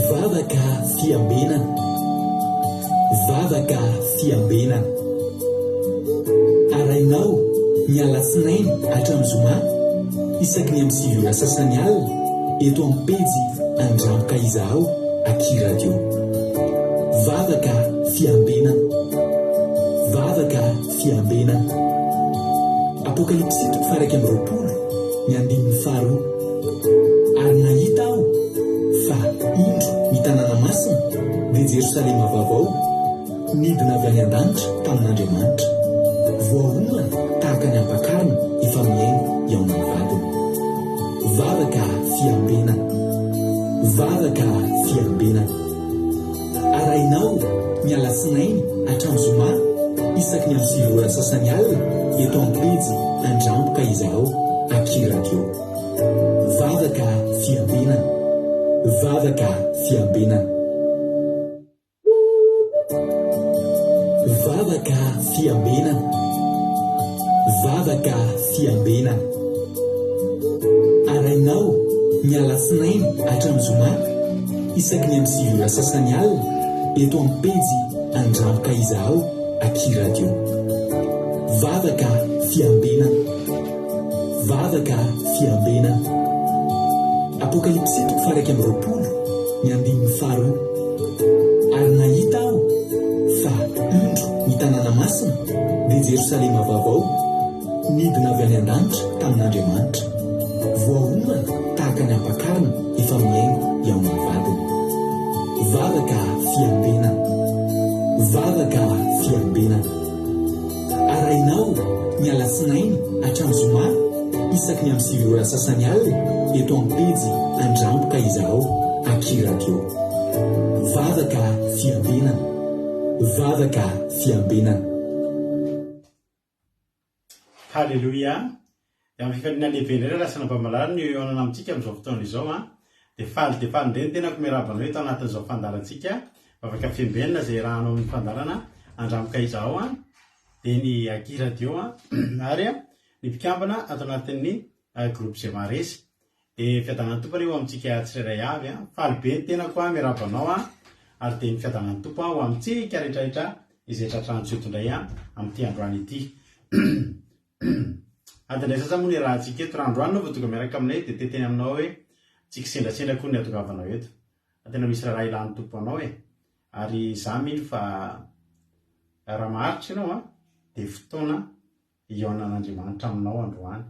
Vavaka fiambenana. Vavaka fiambenana. Arahinao ny alatsinainy hatramin'ny zoma isaky ny amin'ny 9 ora sasany alina eto amin'ny pejy Andramboka Izahao aky Radio. Vavaka fiambenana. Vavaka fiambenana. Apokalypsy toko faha-21, ny andininy faharoa. Ary nahita aho fa, indro, ny tanàna masina, dia Jerosalema vaovao, nidina avy any an-danitra tamin'Andriamanitra, voaomana tahaka ny ampakarina efa mihaino hihaona ny vadiny. Vavaka fiambenana. Vavaka fiambenana. Arahinao ny alatsinainy hatramin'ny zoma isaky ny amin'ny 9 ora sasany alina eto amin'ny pejy Andramboka Izahao Aky Radio. Vavaka fiambenana. Vavaka fiambenana. Vavaka fiambenana. Vavaka fiambenana. Arahinao ny alatsinainy hatramin'ny zoma isaky ny amin'ny 9 ora sasany alina eto amin'ny pejy Andramboka Izahao aky Radio. Vavaka fiambenana. Vavaka fiambenana. Apokalypsy toko faha-21, ny andininy faharoa. Ary nahita aho fa, indro, ny tanàna masina, dia Jerosalema vaovao, nidina avy any an-danitra tamin'Andriamanitra, voaomana tahaka ny ampakarina efa mihaingo hihaona ny vadiny. Vavaka fiambenana. Vavaka fiambenana. Arahinao ny alatsinainy hatramin'ny zoma isaky ny amin'ny 9 ora sasany alina eto amin'ny pejy Andramboka Izahao Aky Radio. Vavaka fiambenana. Vavaka fiambenana. Haleloia! Dia amin'ny fifaliana lehibe indray raha lasa nampamalala ny hihaonana amintsika amin'izao fotoana izao an! Dia faly dia faly indray ny tenako miarahaba anao eto anatin'izao fandaharantsika Vavaka Fiambenana izay iarahanao amin'ny fandaharana Andramoka Izahao an! Dia ny Aky Radio an! Ary ny mpikambana ato anatin'ny Groupe Zemaresy. Dia fiadanan'ny Tompo anie ho amintsika tsirairay avy an! Faly be ny tenako an, miarahaba anao an! Ary dia ny fiadanan'ny Tompo ho amintsika rehetrarehetra izay tratran'ny eto indray an, amin'ity androany ity. Adiny iray sasa moa no iarahantsika eto. Raha androany ianao vao tonga miaraka aminay dia te-hiteny aminao hoe tsy kisendrasendra akory ny hatongavanao eto. Fa tena misy raharaha ilan'ny Tompo anao e. Ary izaho mino fa raha maharitra ianao an, dia fotoana hihaonan'Andriamanitra aminao androany.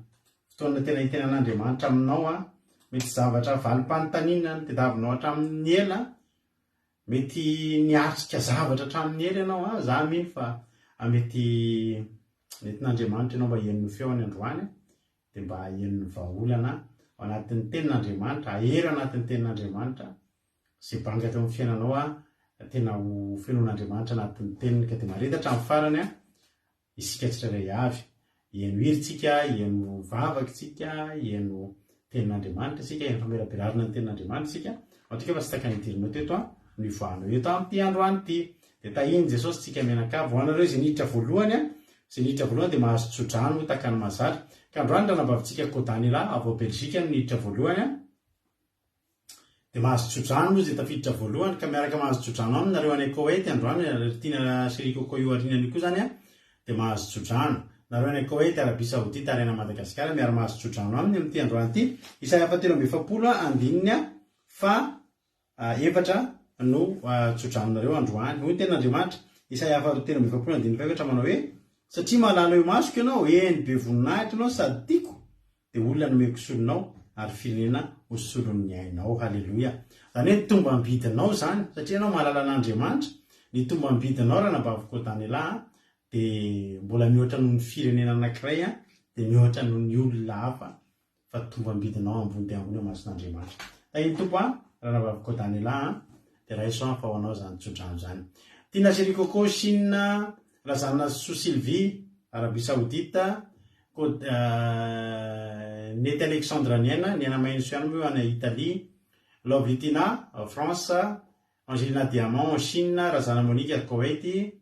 Fotoana tena hitenan'Andriamanitra aminao an. Mety zavatra valim-panontaniana notediavinao hatramin'ny ela Mety niatrika zavatra hatramin'ny ela ianao an, za mino fa mety nentin'Andriamanitra ianao mba hiheno ny feony androany dia mba hiheno ny vahaolana ao anatin'ny tenin'Andriamanitra, hahery ao anatin'ny tenin'Andriamanitra, izay banga teo amin'ny fiainanao an, tena ho fenoin'Andriamanitra anatin'ny teniny ka dia mahareta hatramin'ny farany an. Isika tsirairay avy. Hihaino hira tsika, hihaino vavaka tsika, hihaino tenin'Andriamanitra isika, hihaino famelabelarana ny tenin'Andriamanitra isika. Ao antsika fa tsy takany hidiranao teto an, no hivoahanao eto amin'ity androany ity. Dia tahian'i Jesosy tsika mianakavy. Ho anareo izay niditra voalohany an, izay niditra voalohany dia mahazo tsodrano tahaka ny mahazatra. Ka androany ranabavintsika Kodanila avy ao Belgique no niditra voalohany an. Dia mahazo tsodrano moa izay tafiditra voalohany ka miaraka mahazo tsodrano aminy nareo any Koweït androany ry tiana chérie coco io aorianan'io koa zany a dia mahazo tsodrano nareo any Koweït Arabie Saoudite ary any Madagasikara miara mahazo tsodrano aminy amin'ity androany ity Isaia faha 43 andininy faha efatra no tsodranonareo androany hoy ny tenin'Andriamanitra Isaia faha 43 andininy faha efatra manao hoe satria malala eo imasoko ianao eny be voninahitra ianao sady tiako Dia olona nomeko solonao ary firenena ho solon'ny ainao. Haleloia. Izany hoe ny tombam-bidinao izany, satria ianao mahalala an'Andriamanitra, ny tombam-bidinao ranabaviko Daniela a, dia mbola mihoatra noho ny firenena anankiray a, dia mihoatra noho ny olona hafa, fa tombam-bidinao ambony dia ambony eo imason'Andriamanitra. Tahin'ny Tompo a, ranabaviko Daniela a, dia raiso an fa ho anao izany tsodrano izany. Tiana Chérie Coco, Chine, Razanasoa Sylvie, Arabie Saoudite, Côte Nety Alexandre Niaina, Niaina Mahenso ihany moa io any Italie, Lovely Tina, France, Angelina Diamant, Chine, Razana Monica, Koweït,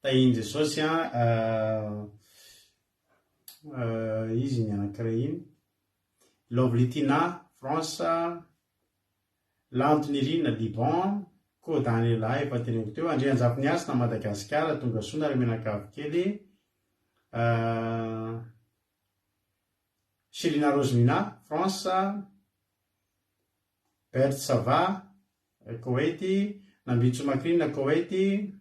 Tahian'i Jesosy an, izy iny anankiray iny, Lovely Tina, France. Lanto Nirina, Liban, Koda Lehilahy efa teneniko teo, Andrianjafiniasina, Madagasikara, tonga soa nareo mianakavy kely, Chelina Rosemina, France, Bert Sava, Koweïty, Nambintsoa Macrina, Koweïty,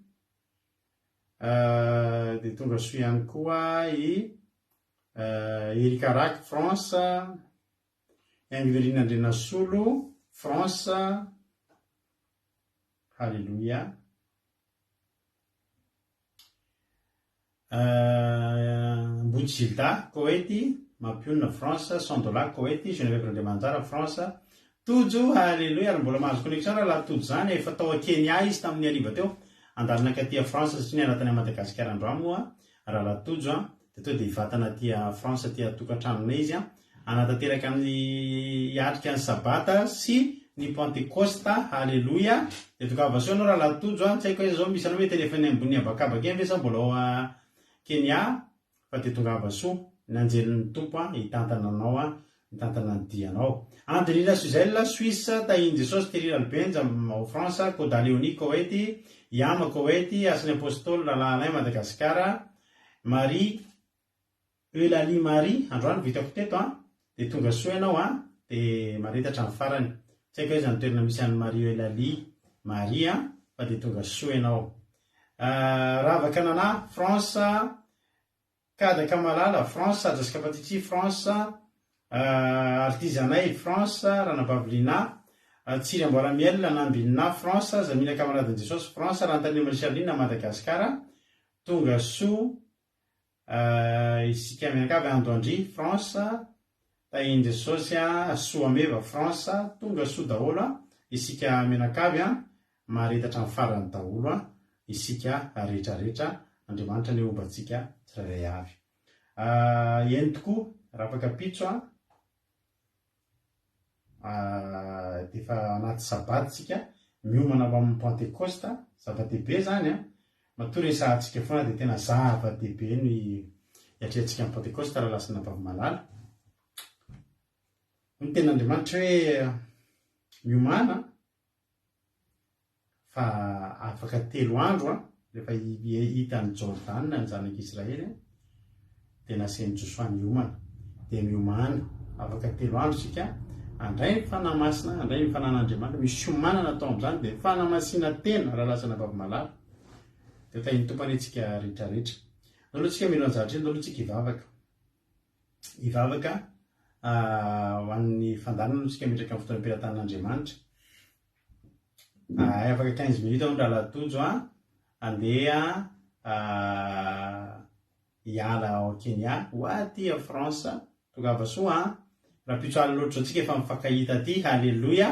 dia tonga soa ihany koa i Erika Rack, France, Haingonirina Andrianasolo, France, Haleloia. Ambody Gilda, Koety, Mampionona, France, Sandola, Koety, Geneviève Randriamanjara, France, Tojo, Haleloia, ary mbola mahazo connexion rahalahy Tojo zany, efa tao Kenya izy tamin'ny hariva teo, andalana akaty a France satria niala tany Madagasikara androany moa rahalahy Tojo an. Dia tonga dia hivatana aty a France aty an-tokantranonay izy an, hanatanteraka ny hiatrika ny sabata sy ny pantekosta, haleloia, dia tongava soa ianao rahalahy Tojo an, tsy haiko aiza izao misy anao mety efa eny ambony habakabaka eny ve sa mbola ao a Kenya, fa dia tongava soa, ny anjelin'ny Tompo an hitantana anao an, mitantana ny dianao. Andrina Suzelle, Suisse, Tahian'i Jesosy, Thierry Ralibenja, ao France, Koda Léonie, Koety, Yama, Koety, Hasin'ny Apostoly, Rahalahy Alain, Madagasikara, Marie Eulalie Marie, androany vao hitako teto an, dia tonga soa ianao an, dia mareta hatramin'ny farany. Tsy haiko aiza ny toerana misy an'i Marie Eulalie Marie an, fa dia tonga soa ianao. Ravaka Nana, France, Kadaka Malala, France, Adraska Patici, France, Artizanay, France, Ranabavy Lina, Tsiry Amboara Miel, Nambinina, France, Zamina Kamaradin'i Jesosy, France, Rantanio Marie Charline, Madagascar, Tonga soa isika mianakavy, Ando Andry, France, Tahin'i Jesosy, Soameva, France, Tonga soa daholo isika mianakavy, Mahareta hatramin'ny farany daholo isika rehetra rehetra, Andriamanitra anie homba antsika tsirairay avy. Eny tokoa, rapakapitso a, dia efa anaty sabata isika, miomana ho amin'ny Pantekosta, zava-dehibe izany an, matoa resahantsika foana dia tena zava-dehibe ny hiatrehantsika ny Pantekosta rahalahy sy anabavy malala. Hoy ny tenin'Andriamanitra hoe miomàna Fa afaka telo andro, rehefa hitan'i Jordana ny zanak'Israely, dia nasain'i Josoa niomana. Dia miomàna, afaka telo andro isika handray ny Fanahy Masina, handray ny Fanahin'Andriamanitra. Misy fiomanana atao amin'izany, dia fanamasinan-tena, rahalahy sy anabavy malala. Dia tahin'ny Tompo anie isika rehetra rehetra. Ndao aloha tsika mino an'zavatra iny, ndao aloha tsika hivavaka. Hivavaka ho an'ny fandaharana aloha tsika hametraka ny fotoam-pelatanan'Andriamanitra. Hay afaka 15 minutes hono rahalahy Tojo a, handeha hiala ao Kenya ho aty a France. Tongava soa an. Rahampitso alina loatra izao tsika efa mifankahita aty. Haleloia.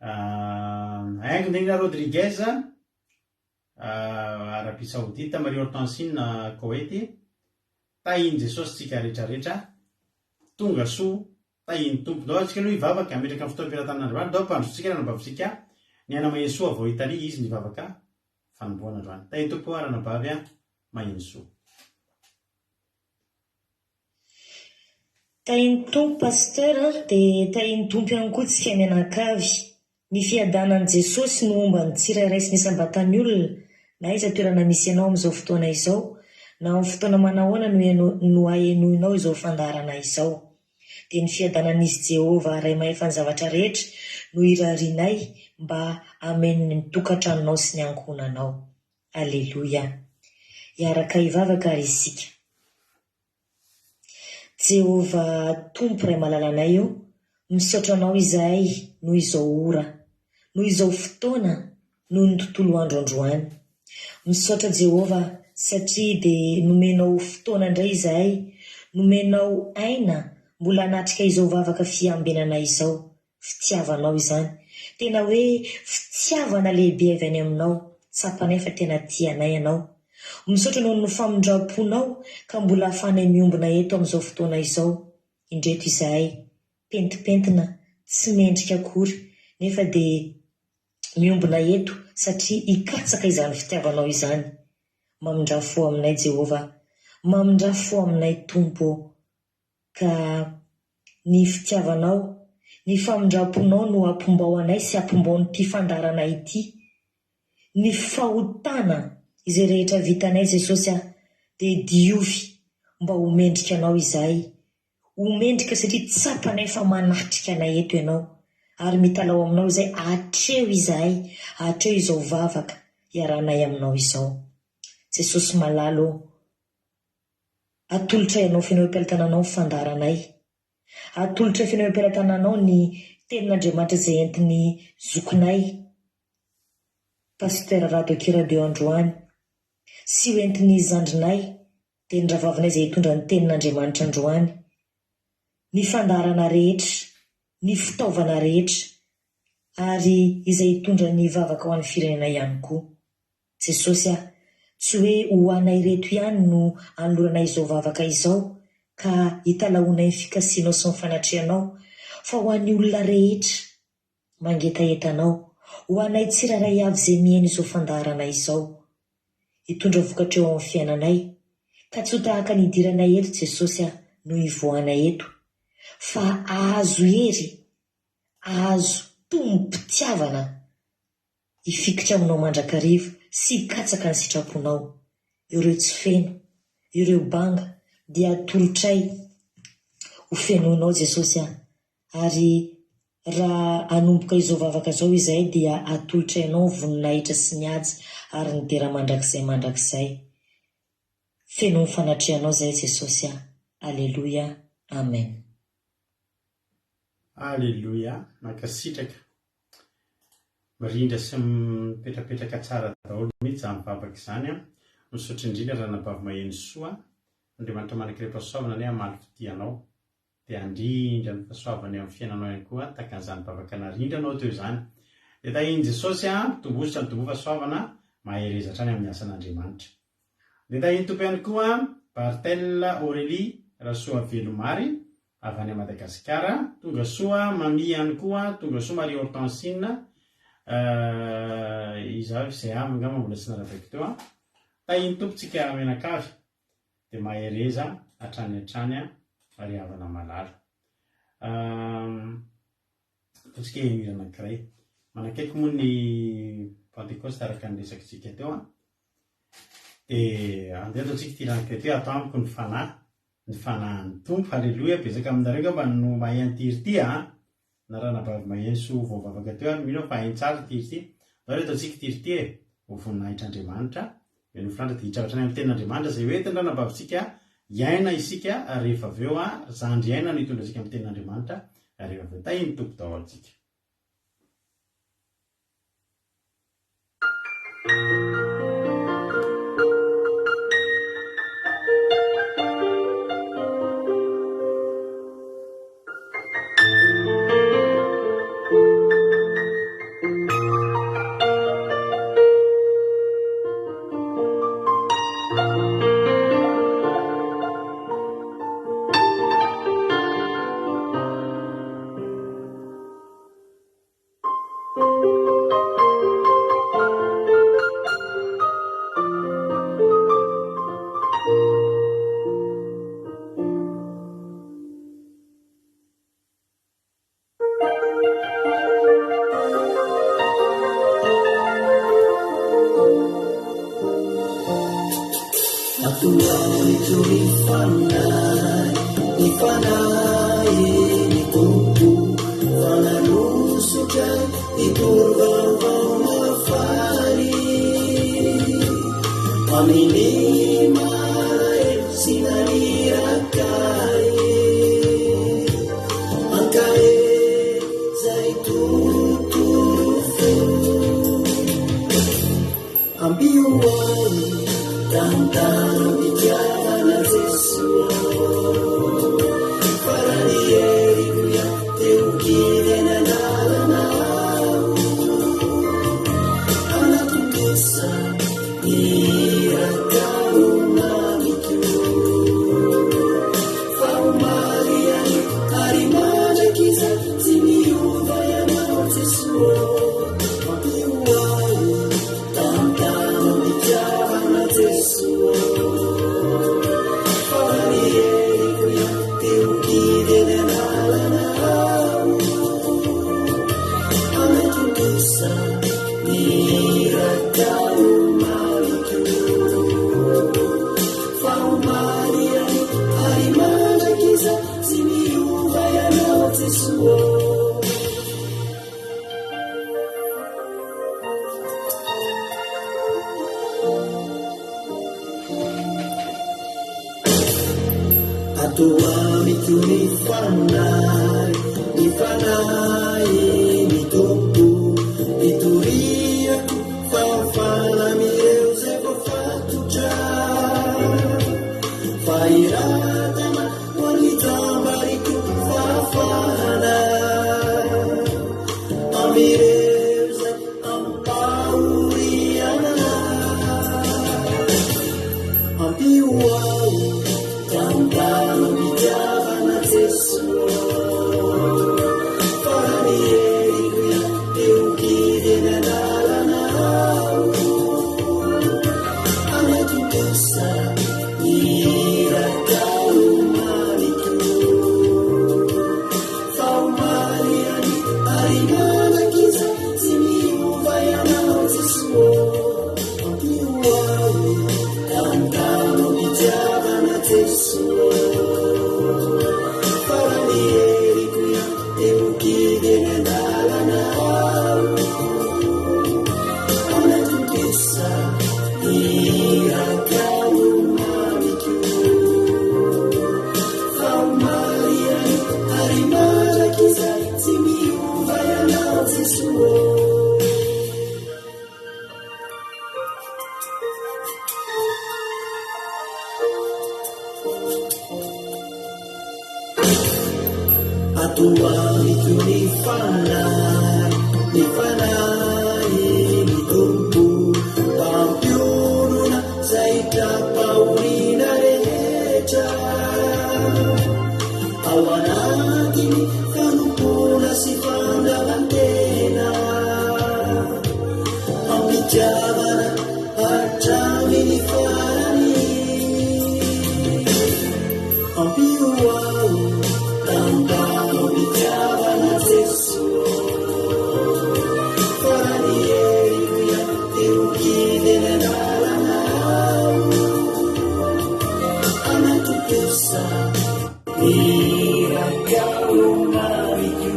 Haingo Nirina Rodriguez, Arabie Saoudite, Marie Hortensine, Koety. Tahin'i Jesosy tsika rehetra rehetra. Tonga soa Tahin'ny Tompo. Ndao antsika aloha hivavaka, hametraka ny fotoam-piaratanan'Andriamanitra. Ndao hampandrosotsika ny anabavintsika ny Aina Mahenisoa avy ao Italia, izy nivavaka fanombohana androany. Tahin'ny Tompo hoa ranabavy a Mahenisoa. Tahin'ny Tompo Pasteur a, dia tahin'ny Tompo ihany koa tsika mianakavy. Ny fiadanan'i Jesosy no homba ny tsirairay sy ny isam-batan'ny olona na aiza toerana misy anao amin'izao fotoana izao, na amin'ny fotoana manahoana no no ahenoinao izao fandaharana izao. Dia ny fiadanan'Izy Jehovah Ray mahefa ny zavatra rehetra no irarianay mba hameno ny tokantranonao sy ny ankohonanao. Aleloia. Hiaraka hivavaka ary isika. Jehovah Tompo Ray malalanay o, misaotra Anao izahay noho izao ora, noho izao fotoana, noho ny tontolo andro androany. Misaotra Jehovah satria dia nomenao fotoana indray izahay, nomenao aina mbola hanatrika izao vavaka fiambenana izao. Fitiavanao izany. Tena hoe fitiavana lehibe avy any aminao. Tsapanay fa tena tia anay ianao. Misaotra noho ny famindram-ponao ka mbola ahafahanay miombona eto amin'izao fotoana izao. Indreto izahay, pentimpentina, tsy mendrika akory, nefa dia miombona eto satria hikatsaka izany fitiavanao izany. Mamindrà fo aminay Jehovah. Mamindrà fo aminay Tompo ô. Ka ny fitiavanao, Ny famindram-ponao no ampombao anay sy ampombao an'ity fandaharana ity. Ny fahotana izay rehetra vitanay Jesosy a, dia diovy mba ho mendrika Anao izahay. Ho mendrika satria tsapanay fa manatrika anay eto Ianao. Ary mitalaho Aminao izahay, atreho izahay, atreho izao vavaka iarahanay Aminao izao. Jesosy malala ô, atolotray Anao feno eo am-pelatananao ny fandaharanay. Atolotray feno eo am-pelatananao ny Tenin'Andriamanitra izay entin'ny zokinay, Pasteur Rado Akiradio androany, sy ho entin'ny zandrinay, dia ny rahavavinay izay hitondra ny Tenin'Andriamanitra androany. Ny fandaharana rehetra, ny fitaovana rehetra, ary izay hitondra ny vavaka ho an'ny firenena ihany koa. Jesosy a! Tsy hoe ho anay ireto ihany no anoloranay izao vavaka izao ka italahoanay ny fikasianao sy ny fanatrehanao, fa ho an'ny olona rehetra mangetaheta Anao, ho anay tsirairay avy izay mihaino izao fandaharana izao. Hitondra vokatra eo amin'ny fiainanay, ka tsy ho tahaka ny hidiranay eto Jesosy a no hivoahanay eto, fa hahazo hery, hahazo tombom-pitiavana hifikitra aminao mandrakariva sy hikatsaka ny sitraponao. Ireo tsy feno, ireo banga dia atolotray ho fenoinao Jesosy a! Ary raha hanomboka izao vavaka izao izahay dia atolotray anao ny voninahitra sy ny haja ary ny dera mandrakizay mandrakizay. Feno ny fanatrehanao izahay Jesosy a! Aleloia! Amen. Aleloia! Mankasitraka. Mirindra sy mipetrapetraka tsara daholo mihitsy izany vavaka izany an! Misaotra indrindra Ranabavy Mahenosoa, Andriamanitra manan-karem-pahasoavana anie hamaly fitia anao, dia handrindra ny fahasoavany eo amin'ny fiainanao ihany koa tahaka an'izany vavaka narindranao teo izany. Dia tahian'i Jesosy an, mitombosotra mitomboa fahasoavana, mahereza hatrany amin'ny asan'Andriamanitra. Dia tahian'ny Tompo ihany koa Barthel Aurélie Rasoavelomary avy any Madagasikara. Tonga soa Mamie ihany koa, tonga soa Marie Hortensine, iza avy izay avy angamba mbola tsy narabaiko teo an. Tahian'ny Tompo tsika mianakavy dia mahereza hatrany hatrany ry havana malala. Ataontsika hoe hira anankiray. Manakaiky moa ny Pantekosta araka ny resakitsika teo an. Dia andeha ataontsika ity hira anankiray ity, ato amiko ny fanahy, ny fanahin'ny Tompo. Haleloia, betsaka aminareo angamba no mahay an'ity hira ity an. Na ranabavy Mahenso vao vavaka teo ary mino aho fa hainy tsara ity hira ity. Andao ary ataontsika ity hira ity e, ho voninahitr'Andriamanitra. Mino filanitra dia hiditra avy hatrany amin'ny tenin'Andriamanitra izay hoentin'ny ranabavintsika hiaina isika rehefa avy eo an, zandry aina no hitondra antsika amin'ny tenin'Andriamanitra rehefa avy eo. Tahin'ny Tompo daholo tsika. Anatontosa ny iraka omaliko Fa omaly ihany ary mandrakizay Tsy miova Ianao Jesoa Ato amiko ny Fanahy, ny Fanahin'ny Tompo, Hitoriako fahafahana amin'ireo izay voafatotra. Fahiratana ho an'ny tambariko fahafahana amin'ireo izay ampahoriana. Ampio aho Tantara-pitiavana Jesoa Fa ny heriko ihany dia ho kivy eny an-dalana aho Hanatontosa ny iraka omaniko Fa omaly ihany ary mandrakizay Tsy miova Ianao Jesoa Ampio aho Tantara-pitiavana Jesoa Fa raha ny heriko ihany dia ho kivy eny an-dalana aho Hanatontosa iraka omamiko Fa omaly ihany ary mandrakizay Tsy miova Ianao Jesoa. Ato amiko ny Fanahy, ny Fanahin'ny Tompo, mba hampionona izay tra-pahoriana rehetra. Ao anatin'ny fanompoana sy fandavan-tena. Am-pitiavana hatramin'ny farany. Ampio aho tantano-pitiavana Jesoa. Fa raha ny heriko ihany dia ho kivy eny an-dalana aho. Hanatontosa Iraka omaliko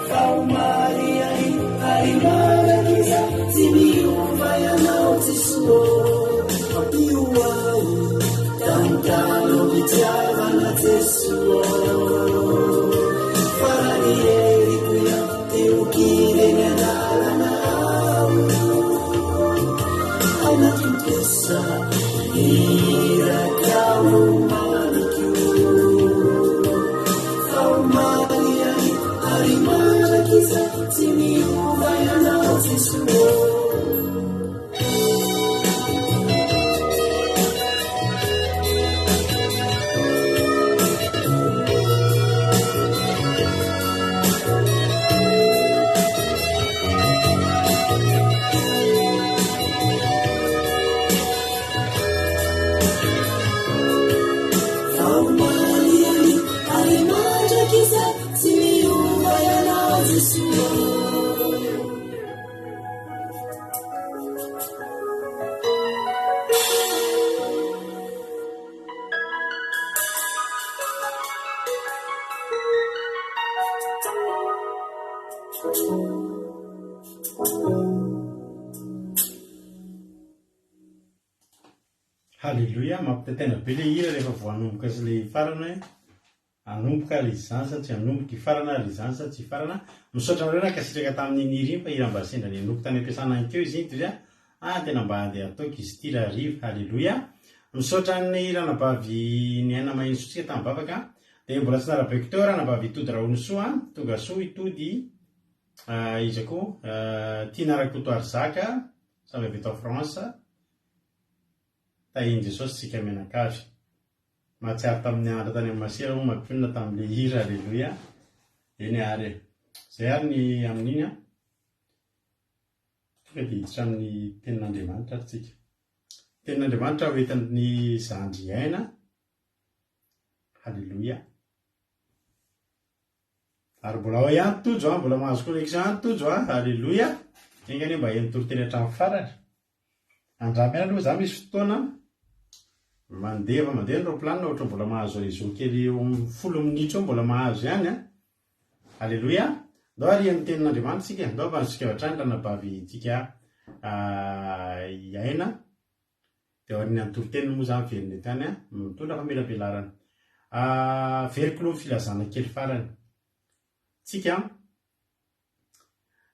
Fa omaly ihany ary mandrakizay Tsy miova Ianao Jesoa Ampio aho Tantano am-pitiavana Jesoa Fa raha ny heriko ihany Dia ho kivy eny an-dalana aho Hanatontosa Iraka omaniko Fa omaly ihany ary mandrakizay Tsy miova Ianao Jesoa. Haleloia, mampitaintaina be le hira rehefa vao hanomboka sy le hifarana hoe hanomboka ary izany sa tsy hanomboka, hifarana ary izany sa tsy hifarana. Misaotra anareo nankasitraka tamin'iny hira iny fa hira mba sendra nenoko tany am-piasana any teo izy iny toy izay ah tena mba andeha ataoko izy ity rahariva. Haleloia. Misaotra an'ny ranabavy Niaina Mahenisoa tsika tamin'ny vavaka. Dia mbola tsy narabaiko teo ranabavy Itody Rahonisoa, tonga soa Itody. Iza koa? Tiana Rakotoarizaka, samy avy eto France. Tahin'i Jesosy tsika mianakavy. Mahatsiaro tamin'ny andro tany amin'ny masera moa mampionona tamin'ilay hira Aleloia. Eny ary e. Zay ary ny amin'iny an. Tonga dia hiditra amin'ny tenin'Andriamanitra ary tsika. Tenin'Andriamanitra ho entin'ny zandry aina. Haleloia. Ary mbola ao ihany Tojo a, mbola mahazo connexion ihany Tojo a, Alléluia. Enga anie mba heno toriteny hatramin'ny farany. Andramo ihany aloha za misy fotoana mandeha efa mandeha ny roplanina ohatra mbola mahazo réseau kely eo amin'ny folo minitra eo mbola mahazo ihany a. Alléluia. Ndao ary heno tenin'Andriamanitra isika, ndao ampanjosika avy hatrany ranabavy-tsika hiaina. Dia aorian'ny toriteniny moa za miverina eto ihany mitondra famelabelarana. Averiko aloha ny filazana kely farany. Tsika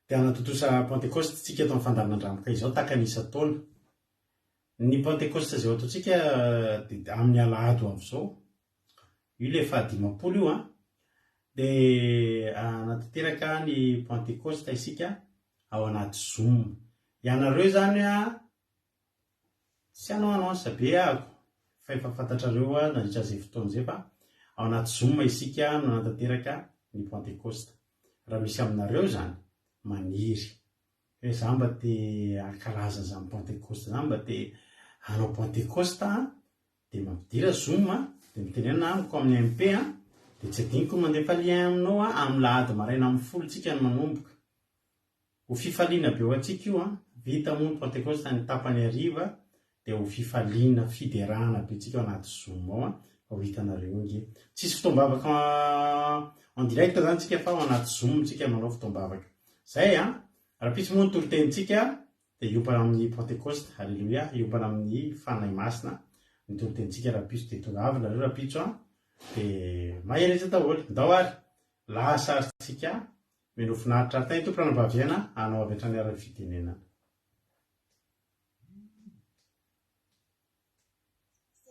dia hanatontosa Pentekosta tsika eto amin'ny fandamin'Andramoka izao tahaka ny isan-taona. Ny Pentekosta izay ho ataontsika dia amin'ny alahady ho avy izao, io ilay fahadimampolo io an, dia hanatanteraka ny Pentekosta isika ao anaty Zoom. Ianareo izany an, Tsy hanao annonce be ahako fa efa fantatrareo nandritra izay fotoana izay fa ao anaty zoom isika no hanatanteraka ny Pentekosta. Raha misy aminareo izany maniry hoe za mba te hankalaza an'izany Pentekosta izany, mba te hanao Pentekosta aho dia mampidira zoom dia mitenena amiko amin'ny MP dia tsy adinoko ny mandefa lien aminao amin'ny lahady maraina amin'ny folo tsika no manomboka. Ho fifaliana be ho antsika io an! Vita moa ny Pentekosta ny tapany hariva dia ho fifaliana, fiderana be tsika ao anaty zoom ao an! Fa ho hitanareo eo nge. Tsisy fotoam-bavaka en direct zany tsika fa ao anaty zoom tsika manao fotoam-bavaka. Zay an! Rahampitso moa ny toritenintsika dia hiompana amin'ny Pentekosta, Aleloia, hiompana amin'ny Fanahy Masina ny toritenintsika rahampitso dia tongava nareo rahampitso an! Dia mahereza daholo. Ndao ary! Lasa ary tsika Mino finaritra ary tahin'ny Tompo ranabavy aina hanao avy hatrany ary ny fitenenana.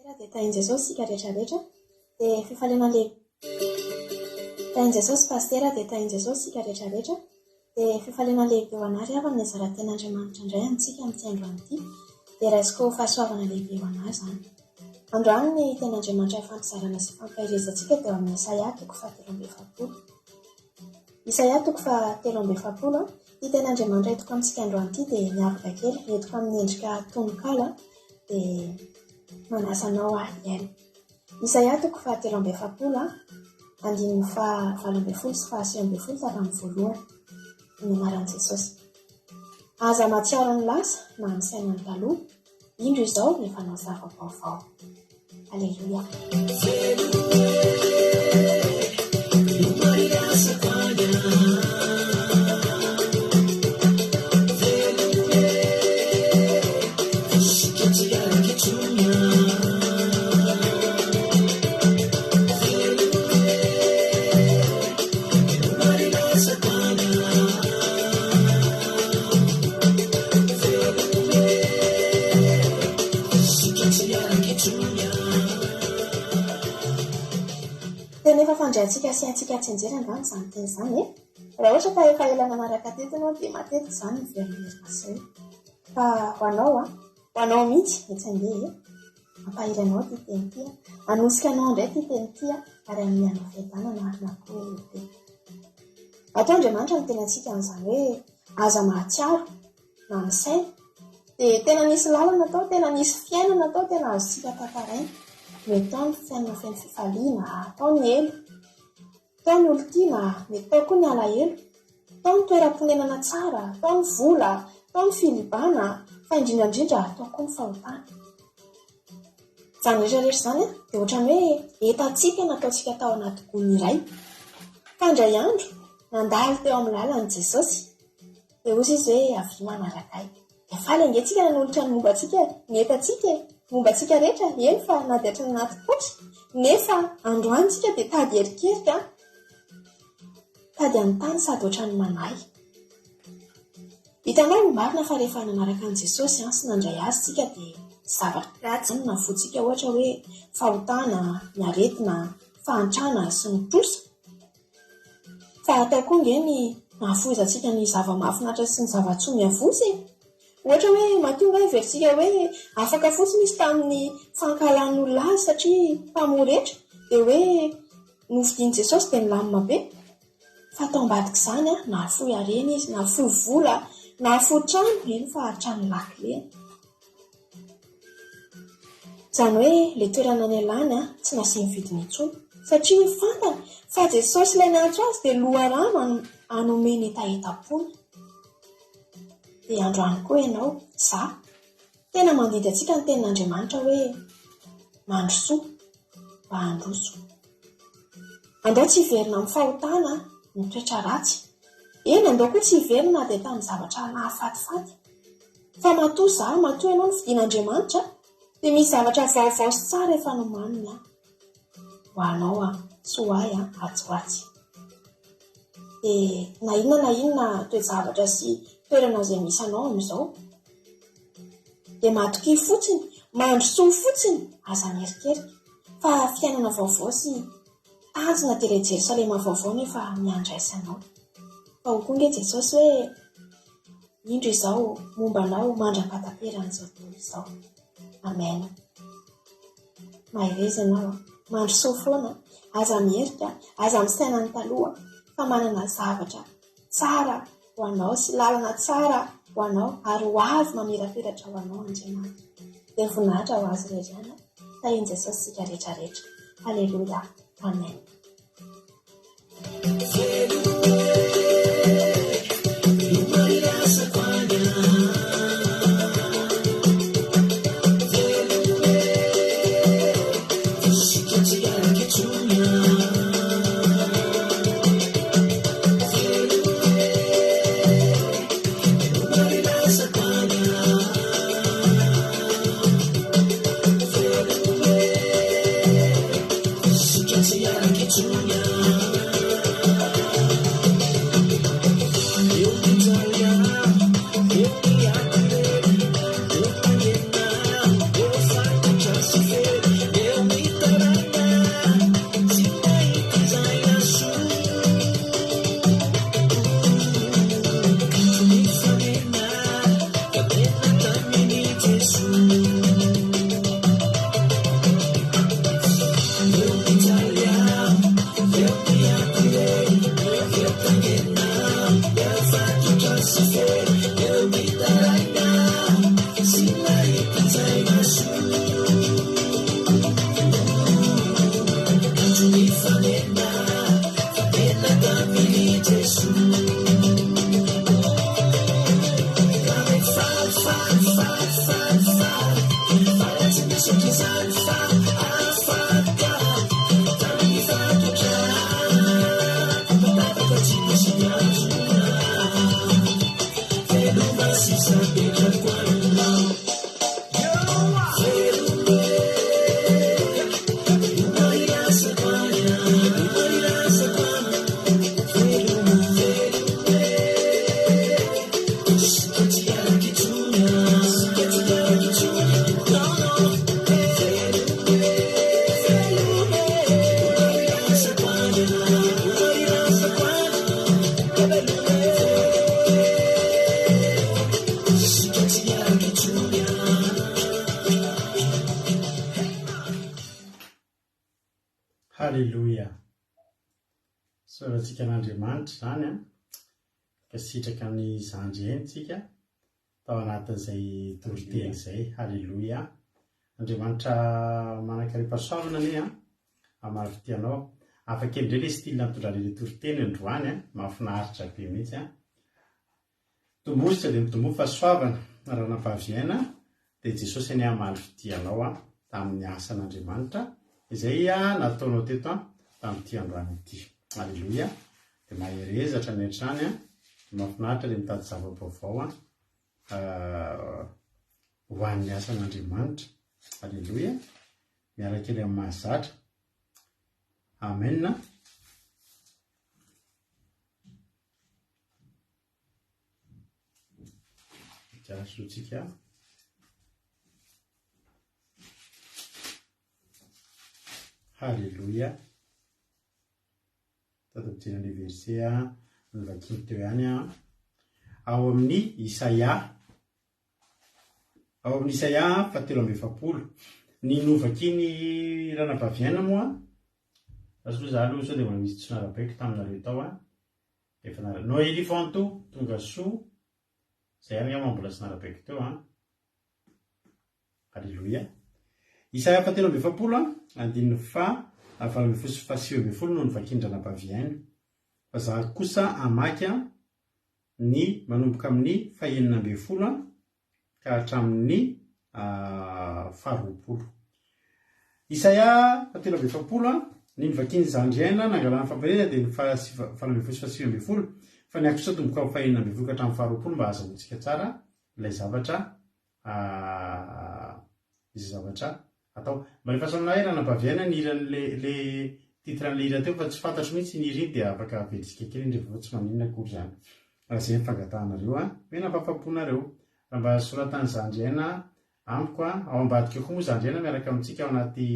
Pasitera dia tahin'i Jesosy isika rehetra rehetra dia fifaliana lehibe Tahin'i Jesosy Pasitera dia tahin'i Jesosy isika rehetra rehetra dia fifaliana lehibe ho anah ry havana ny hizara tenin'Andriamanitra indray amintsika amin'ity androany ity dia raisiko ho fahasoavana lehibe ho anah izany. Androany ny tenin'Andriamanitra ifampizarana sy ifampaherezantsika dia ao amin'ny Isaia toko fahatelo amby efapolo. Isaia toko faha 43, Ity tenin'Andriamanitra entiko amintsika androany ity dia miavaka kely, entiko amin'ny endrika tononkalo dia manasa anao aho hihaino. Isaia toko faha 43, andininy faha 18 sy faha 19 tapany voalohany. Amin'ny anaran'i Jesosy. Aza mahatsiaro ny lasa na misaina ny taloha. Indro izao efa hanao zava-baovao. Aleloia. Tena efa fandriantsika sy haintsika tsianjery angamba izany teny izany e! Raha ohatra ka efa ela nanaraka teto ianao dia matetika izany miverimberina sy Fa ho anao an, ho anao mihitsy etsy andeha e! Hampahery anao ity teny ity, hanosika anao indray ity teny ity ary hanome anao fiadanana na koa hoe lehibe. Atao Andriamanitra miteny antsika an'izany hoe aza mahatsiaro na misaina. Dia tena nisy lalana tao, tena nisy fiainana tao, tena azontsika tantaraina. Mety tao ny fiainana feno fifaliana, tao ny helo. Tao ny olon-tiana, mety tao koa ny alahelo. Tao ny toeram-ponenana tsara, tao ny vola, tao ny filibana, fa indrindra indrindra tao koa ny fahotana. Izany rehetra rehetra izany dia ohatran'ny hoe entantsika nataontsika tao anaty gony iray. Fa indray andro, nandalo teo amin'ny lalany Jesosy. Dia hoy izy hoe, avia manaraka ahy. Dia faly ange tsika nanolotra ny momba antsika e, ny entantsika e, momba antsika rehetra, eny fa na dia hatrany anaty paosy. Nefa androany tsika dia tady erikerika an, tady hanontany sady ohatran'ny manahy. Hitanao ny marina fa rehefa nanaraka an'i Jesosy sy nandray Azy tsika dia zavatra ratsy no nafointsika ohatra hoe fahotana, ny aretina, fahantrana sy ny trosa. Fa atao koa ange ny nahafoizantsika ny zava-mahafinaritra sy ny zava-tsoa miavosa e! Ohatra hoe Matio angaha heverintsika hoe afaka fotsiny izy tamin'ny fankahalan'olona azy satria mpamoretra dia hoe nofidian'i Jesosy dia nilamina be? Fa tao ambadik'izany nahafoy harena izy, nahafoy vola, nahafoy trano, eny fa hatramin'ny lakileny. Izany hoe ilay toerana nialany tsy nasiany vidiny intsony. Satria fantany fa Jesosy ilay niantso azy dia loharano hanome ny hetahetam-pony. Dia androany koa ianao, za. Tena mandidy antsika ny tenin'Andriamanitra hoe mandrosoa mba handroso. Andao tsy hiverina amin'ny fahotana ny toetra ratsy. Eny, andao koa tsy hiverina na dia tamin'ny zavatra nahafatifaty. Fa matoa za, matoa ianao nofidin'Andriamanitra, dia misy zavatra vaovao sy tsara efa nomaniny an. Ho anao an, sy ho ahy an, atsy ho atsy. Dia na inona na inona toe-javatra sy toerana izay misy anao amin'izao, dia matokia fotsiny, mandrosoa fotsiny, aza mierikerika, fa fiainana vaovao sy tanjona dia ilay Jerosalema vaovao no efa miandraisa anao. Fa hoy koa ange Jesosy hoe, Indro izaho momba anao mandra-pahataperan'izao tontolo izao. Amen. Mahereza ianao, mandrosoa foana, aza miherika, aza misaina ny taloha, fa manana zavatra tsara ho anao sy lalana tsara ho anao ary ho avy mamirapiratra ho anao Andriamanitra. Dia voninahitra ho Azy irery ihany. Tahian'i Jesosy isika rehetra rehetra. Aleloia. Amen. Haleloia! Isaorantsika an'Andriamanitra izany an! Mankasitraka an'i Zandry Eny tsika tao anatin'izay toriteny izay. Haleloia! Andriamanitra manan-karem-pahasoavana anie an! Hamaly fitia anao. Hafa kely indray ilay style nitondrana ilay toriteny androany an! Mahafinaritra be mihitsy an! Tomboy dia mitomboa fahasoavana ranabavy Aina dia Jesosy anie hamaly fitia anao an tamin'ny asan'Andriamanitra izay nataonao teto an tamin'ity androany ity. Aleloia. Dia mahereza hatrany hatrany an. Mahafinaritra ilay mitady zava-baovao an ho an'ny asan'Andriamanitra. Aleloia. Miala kely amin'ny mahazatra. Amen. Jasotsika. Haleloia. Tady ampidirana ilay verset novakiany teo ihany an. Ao amin'ny Isaia. Ao amin'ny Isaia faha 43. Ny novakiany Ranabaviaina moa, lasa aloha za aloha sao dia mbola misy tsy narabaiko taminareo tao an. Efa nara. Noelie Fanto, tonga soa. Zay ihany angamba mbola tsy narabaiko teo an. Aleloia. Isaia faha 43 an, andininy faha. 18 sy faha-19 no novakian-dRanabaviaina. Fa za kosa hamaky ny manomboka amin'ny faha-16 ka hatramin'ny faharoapolo. Isaia fahatelo amby efapolo, ny novakian'i Zandriaina nangalana fampaherezana dia ny faha-18 sy faha-19, fa ny ahy kosa atomboka amin'ny faha-16 ka hatramin'ny faharoapolo mba hahazahoantsika tsara ilay zavatra izay zavatra atao. Mba alefaso aminah hoe Ranabaviaina ny hiran'le le titre an'le hira teo fa tsy fantatro mihitsy iny hira iny dia afaka averintsika kely iny rehefa avy eo tsy maninona akory izany. Raha izay ny fangatahanareo an, omena fahafaham-ponareo. Raha mba soratan'i Zandry Aina amiko an, ao ambadika ao koa moa Zandry Aina miaraka amintsika ao anaty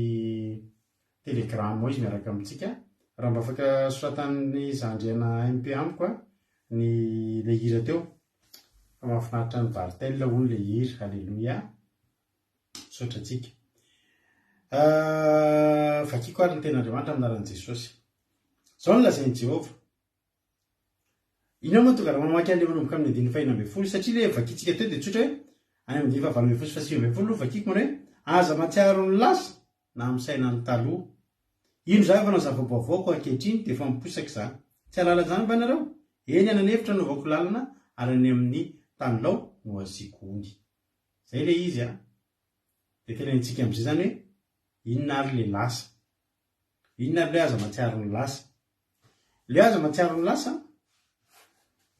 telegram ao izy miaraka amintsika. Raha mba afaka soratan'i Zandry Aina MP amiko an, ny le hira teo. Fa mahafinaritra an'i Barthel hono le hira, Alléluia. Misaotra antsika. Vakiko ary ny tenin'Andriamanitra amin'ny anaran'i Jesosy. Izao no lazain'i Jehovah. Inona moa tonga raha mamaky an'ilay manomboka amin'ny andininy fahenina ambin'ny folo? Satria ilay vakintsika teo dia tsotra hoe any amin'ny andininy fahavalo ambin'ny folo sy fahasivy ambin'ny folo aloha vakiko manao hoe aza mahatsiaro ny lasa na misaina ny taloha. Ino izaho efa nanao zava-baovao koa ankehitriny dia efa miposaka izany. Tsy hahalala izany va ianareo? Eny, hanan'efitra hanaovako lalana ary any amin'ny tany lao no hasiako ony. Zay le izy a! De tenenintsika amizay zany hoe inona ary le lasa? Inona ary le aza matsiaro ny lasa? Le aza matsiaro ny lasa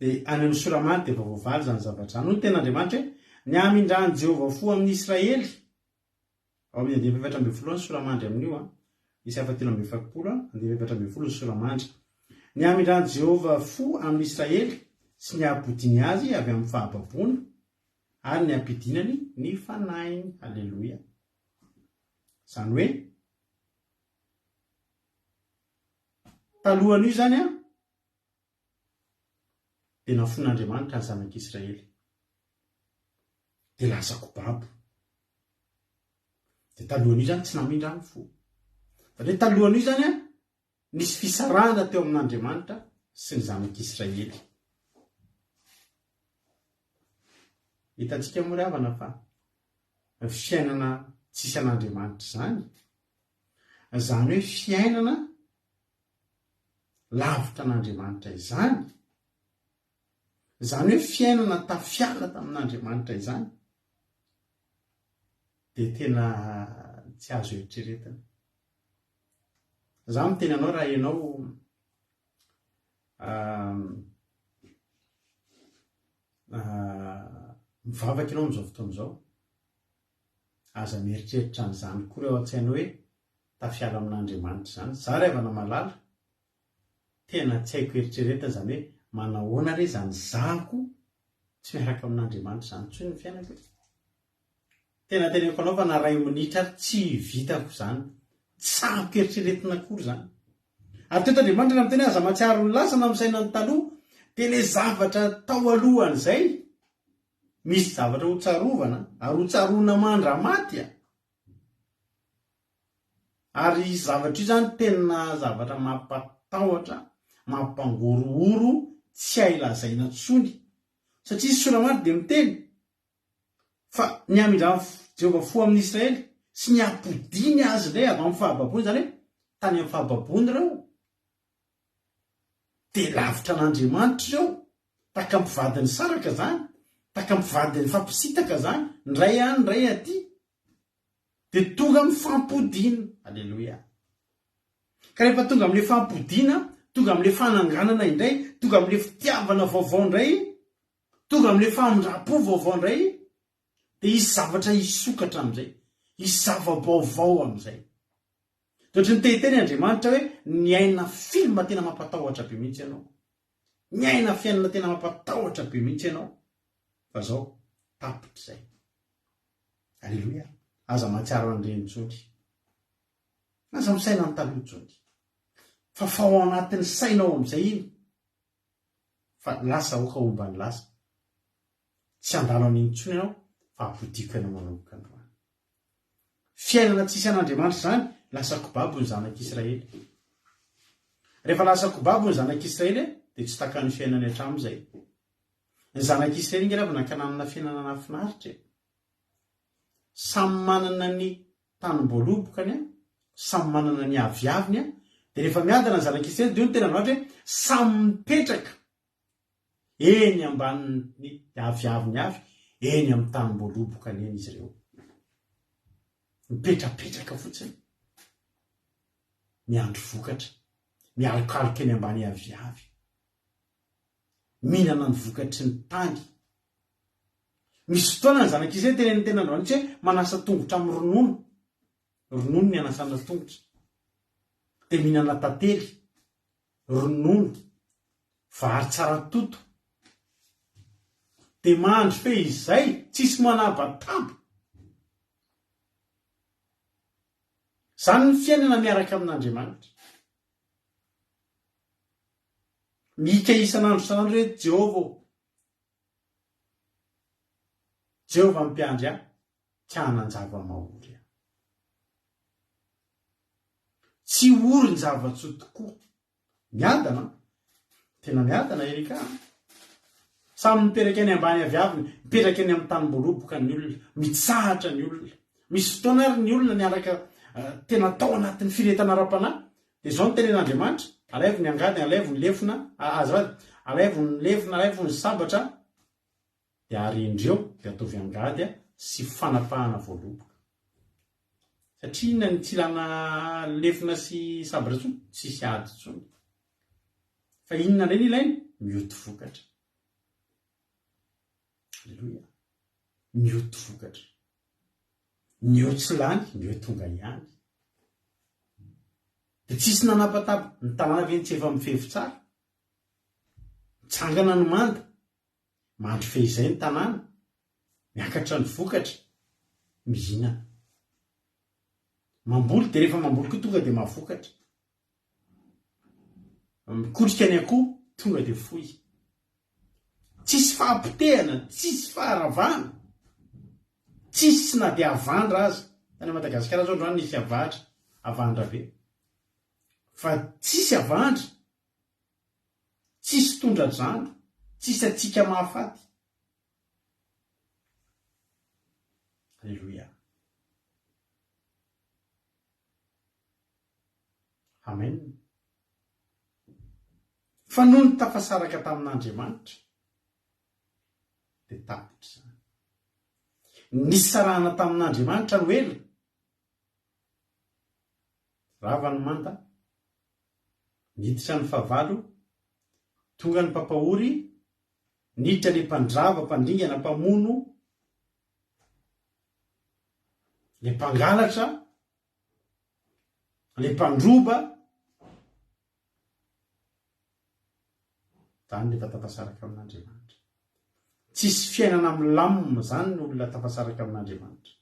de any amin'ny soramary de efa voavaly zany zavatra zany. Hoy ny tenin'Andriamanitra hoe ny hamindran'i Jehovah fo amin'ny Israely ao amin'ny andininy faha 14 ny soramandry amin'io a, misy hafa 43 andininy faha 14 ny soramandry. Ny hamindran'i Jehovah fo amin'ny Israely sy ny hampodiany azy avy amin'ny fahababoana ary ny hampidinany ny fanahiny. Aleloia. Izany hoe, talohan'io izany an, dia nafoin'Andriamanitra ny zanak'Israely. Dia lasa kobabo. Dia talohan'io izany tsy namindra ny fo. Izany hoe talohan'io izany an, Nisy fisarahana teo amin'Andriamanitra sy ny zanak'Israely. Hitantsika moa ry havana fa ny fiainana tsisy an'Andriamanitra izany, izany hoe fiainana lavitra an'Andriamanitra izany, izany hoe fiainana tafiala tamin'Andriamanitra izany, dia tena tsy azo eritreretina. Za miteny anao raha ianao mivavaka ianao amin'izao fotoana izao, aza mieritreritra an'izany akory ao an-tsainao hoe tafiala amin'Andriamanitra izany. Za ry havana malala, tena tsy haiko eritreretina izany hoe manahoana re izany zahako tsy miaraka amin'Andriamanitra izany intsony ny fiainako e. Tena teneniko anao fa na ray minitra ary tsy vitako izany. Tsy sahiko eritreretina akory izany. Ary teto Andriamanitra raha miteny hoe aza mahatsiaro ny lasa na misaina ny taloha dia ilay zavatra tao alohan'izay misy zavatra ho tsarovana ary ho tsaroana mandra-maty a. Ary io zavatra io izany tena zavatra mampatahotra, mampangorohoro, tsy hay lazaina intsony. Satria Soramary dia miteny Fa ny hamindran'i Jehovah fo amin'i Israely sy ny hampodiany azy indray avy amin'ny fahababoana, izany hoe tany amin'ny fahababoana ireo, dia lavitra an'Andriamanitra ireo, tahaka mpivady nisaraka izany, tahaka mpivady nifampisitaka izany, ny iray any, ny iray aty, dia tonga amin'ny fampodiana. Aleloia. Ka rehefa tonga amin'ilay fampodiana, tonga amin'ilay fananganana indray, tonga amin'ilay fitiavana vaovao indray, Tonga amin'ilay famindram-po vaovao indray dia hisy zavatra hisokatra amin'izay, hisy zava-baovao amin'izay. Dia ohatry ny te hiteny Andriamanitra hoe niaina film tena mampatahotra be mihitsy ianao. Niaina fiainana tena mampatahotra be mihitsy ianao. Fa zao, tapitra izay. Aleloia. Aza mahatsiaro an'ireny intsony. Aza misaina ny taloha intsony. Fa fa ao anatin'ny sainao amin'izay iny. Fa lasa aoka homba ny lasa. Tsy handalo an'iny intsony ianao fa hampodiako ianao manomboka androany. Fiainana tsisy an'Andriamanitra izany, lasa kobabo ny zanak'Israely. Rehefa lasa kobabo ny zanak'Israely dia tsy takan'ny fiainany hatramin'izay. Ny zanak'Israely ange ravina ka nanana fiainana nahafinaritra e. Samy manana ny tanim-boalobokany an, Samy manana ny aviaviny an! Dia rehefa miadana ny zanak'Israely dia hoy ny tenin'Andriamanitra hoe samy mipetraka eny ambanin'ny aviaviny avy eny amin'ny tanim-boaloboka eny izy ireo. Mipetrapetraka fotsiny. Miandry vokatra. Mialokaloka eny ambany aviavy. Mihinana ny vokatry ny tany. Misy fotoana ny zanak'Israely tenenin'ny tenin'Andriamanitra hoe manasa tongotra amin'ny ronono. Ronono ny anasana tongotra. Dia mihinana tantely, ronono, vary tsara toto. Dia mandry fehizay, tsisy manabataba. Izany ny fiainana miaraka amin'Andriamanitra. Mihika isan'andro isan'andro hoe Jehovah ô. Jehovah mpiandry ahy. Tsy hanan-java-mahory aho. Tsy orin-java-tsoa tokoa. Miadana an! Tena miadana Erika an! Samy mipetraka eny ambany aviaviny, mipetraka eny amin'ny tanim-boaloboka ny olona, mitsahatra ny olona. Misy fotoana ary ny olona niaraka tena tao anatin'ny firehetana ara-panahy, dia izao no tenen'Andriamanitra, alaivo ny angady, alaivo ny lefona, azafady, alaivo ny lefona, alaivo ny sabatra, Dia arendreo dia ataovy angady sy fanapahana voaloboka. Satria inona ny tsy ilana lefona sy sabatra intsony? Tsisy ady intsony. Fa inona indray no ilaina? Mioty vokatra. Aleloia. Mioty vokatra. Ny eo tsy lany, ny eo tonga ihany. Dia tsisy nanapatapa. Ny tanàna ve tsy efa mifefy tsara? Mitsangana ny manda. Mandry fehizay ny tanàna, miakatra ny vokatra, mihinana. Mamboly dia rehefa mamboly koa tonga dia mahavokatra. Mikotrika ny akoho tonga dia fohy. Tsisy fahapotehana, tsisy faharavana, tsisy na dia havandra aza. Tany Madagasikara zao androany nisy havandra, havandra be. Fa tsisy havandra. Tsisy tondra-drano, tsisy hatsiaka mahafaty. Aleloia. Amen. Fa nony tafasaraka tamin'Andriamanitra, dia tapitra izany. Nisarahana tamin'Andriamanitra no ela. Rava ny manda, Niditra ny fahavalo, tonga ny mpampahory, niditra le mpandrava, mpandringana, mpamono, le mpangalatra, le mpandroba. Zany rehefa tafasaraka amin'Andriamanitra. Tsisy fiainana milamina zany ny olona tafasaraka amin'Andriamanitra.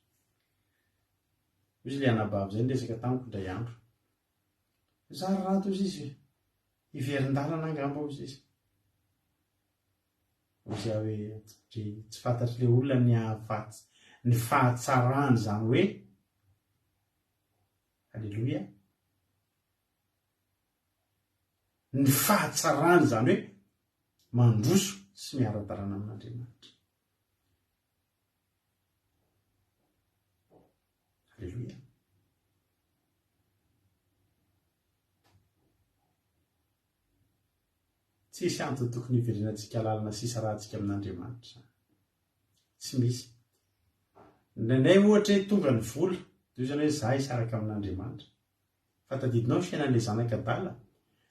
Hoy le anabavy zay niresaka tamiko indray andro. Zary rato ozy izy, hiverin-dalana angamba ozy izy. Ozy aho hoe, dry tsy fantatr'le olona ny hahafaty, ny fahatsarany izany hoe, Aleloia, ny fahatsarany izany hoe mandroso sy miara-dalana amin'Andriamanitra. Aleloia. Tsisy antony tokony hiverenantsika lalana sy hisarahantsika amin'Andriamanitra. Tsy misy. Indraindray ohatra hoe tonga ny vola, dia hoy izany hoe za hisaraka amin'Andriamanitra. Fa tadidinao ny fiainan'ilay zanaka adala?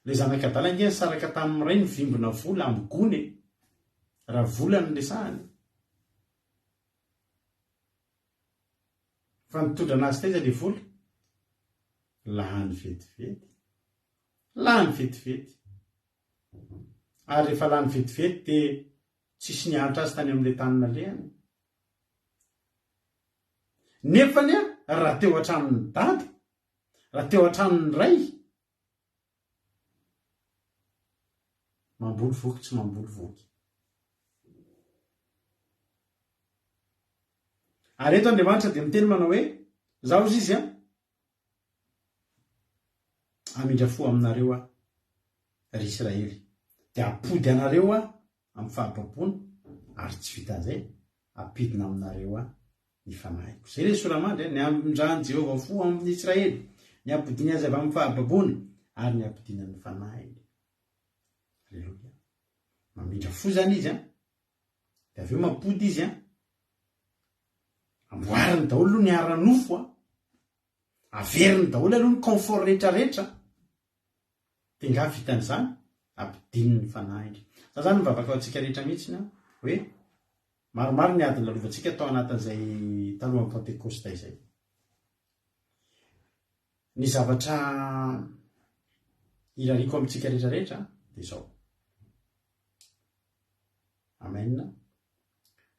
Ilay zanaka adala ange nisaraka tamin'ny rainy nivimbina vola amin'ny gony e! Raha vola no resahana e! Fa nitondra anazy taiza le vola? Lany vetivety. Lany vetivety. Ary rehefa lany vetivety dia tsisy niantra azy tany amin'ilay tany nalehany. Nefany raha teo an-tranon'i dada, raha teo an-tranon'ny ray, Mamboly voky tsy mamboly voky. Ary eto Andriamanitra dia miteny manao hoe, Izaho hozy izy an, hamindra fo aminareo aho, ry Israely, dia hampody anareo aho amin'ny fahababoana, ary tsy vitan'izay, hampidina aminareo aho ny fanahiko. Izay ilay sora-mandry, ny hamindran'i Jehovah fo amin'i Israely. Ny hampodiany azy avy amin'ny fahababoana, ary ny hampodiana ny fanahiny. Aleloia. Mamindra fo izany izy an. Dia avy eo mampody izy an. Amboariny daholo aloha ny ara-nofo an. Averiny daholo aloha ny confort rehetra rehetra. Dia nga vitan'izany? Ampidino ny fanahiny. Za zany mivavaka ho antsika rehetra mihitsy an, hoe maromaro ny ady nolalovantsika tao anatin'izay talohan'ny Pantekosta izay. Ny zavatra irariako amintsika rehetra rehetra dia izao. Amen.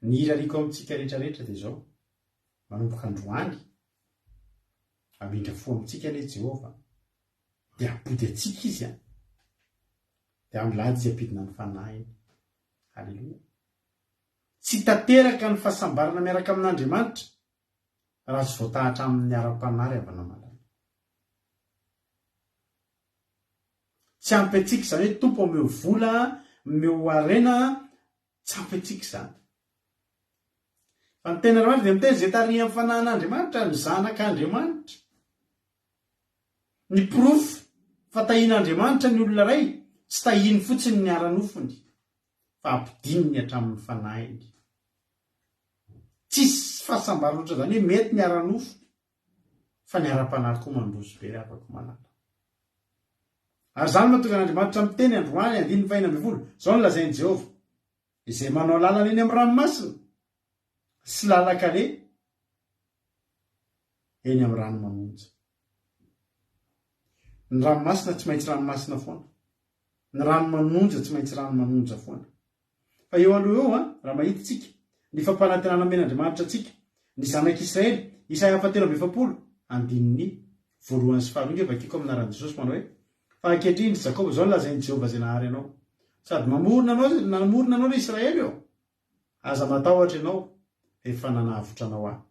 Ny irariako amintsika rehetra rehetra dia izao. Manomboka androany, hamindra fo amintsika anie Jehovah. Dia hampody antsika Izy an. Dia hamilady Izy hampidina ny Fanahiny. Haleloia. Tsy tanteraka ny fahasambarana miaraka amin'Andriamanitra raha tsy voatahatra amin'ny ara-panahy ry havana malala. Tsy ampy antsika izany hoe Tompo omeo vola, omeo harena, tsy ampy antsika izany. Fa ny tenin'Andriamanitra dia miteny izay tarihan'ny fanahin'Andriamanitra ny zanak'Andriamanitra. Ny porofo fa tahian'Andriamanitra ny olona iray, tsy tahiany fotsiny ny ara-nofony, fa ampidininy hatramin'ny fanahiny. Tsisy fahasambarana ohatran'izany hoe mety ny ara-nofo, fa ny ara-panahy koa mandroso be ry havako malala. Ary izany no mahatonga an'Andriamanitra miteny androany, andininy fahenina ambinifolo, Izao no lazain'i Jehovah, Izay manao lalana eny amin'ny ranomasina sy lalan-kaleha eny amin'ny rano manonja. Ny ranomasina tsy maintsy ranomasina foana. Ny rano manonja tsy maintsy rano manonja foana. Fa eo aloha eo, an, raha mahita isika, ny fampanantenana omen'Andriamanitra antsika, ny zanak'Israely, Isaia fahatelo amby efapolo, andininy voalohany sy faharoa, nge vakiko amin'ny anaran'i Jesosy manao hoe, Fa ankehitriny, ry Jakoba, izao no lazain'i Jehovah izay nahary anao, sady mamorona anao, namorona anao ry Israely ô! Aza matahotra ianao, fa efa nanavotra anao Aho.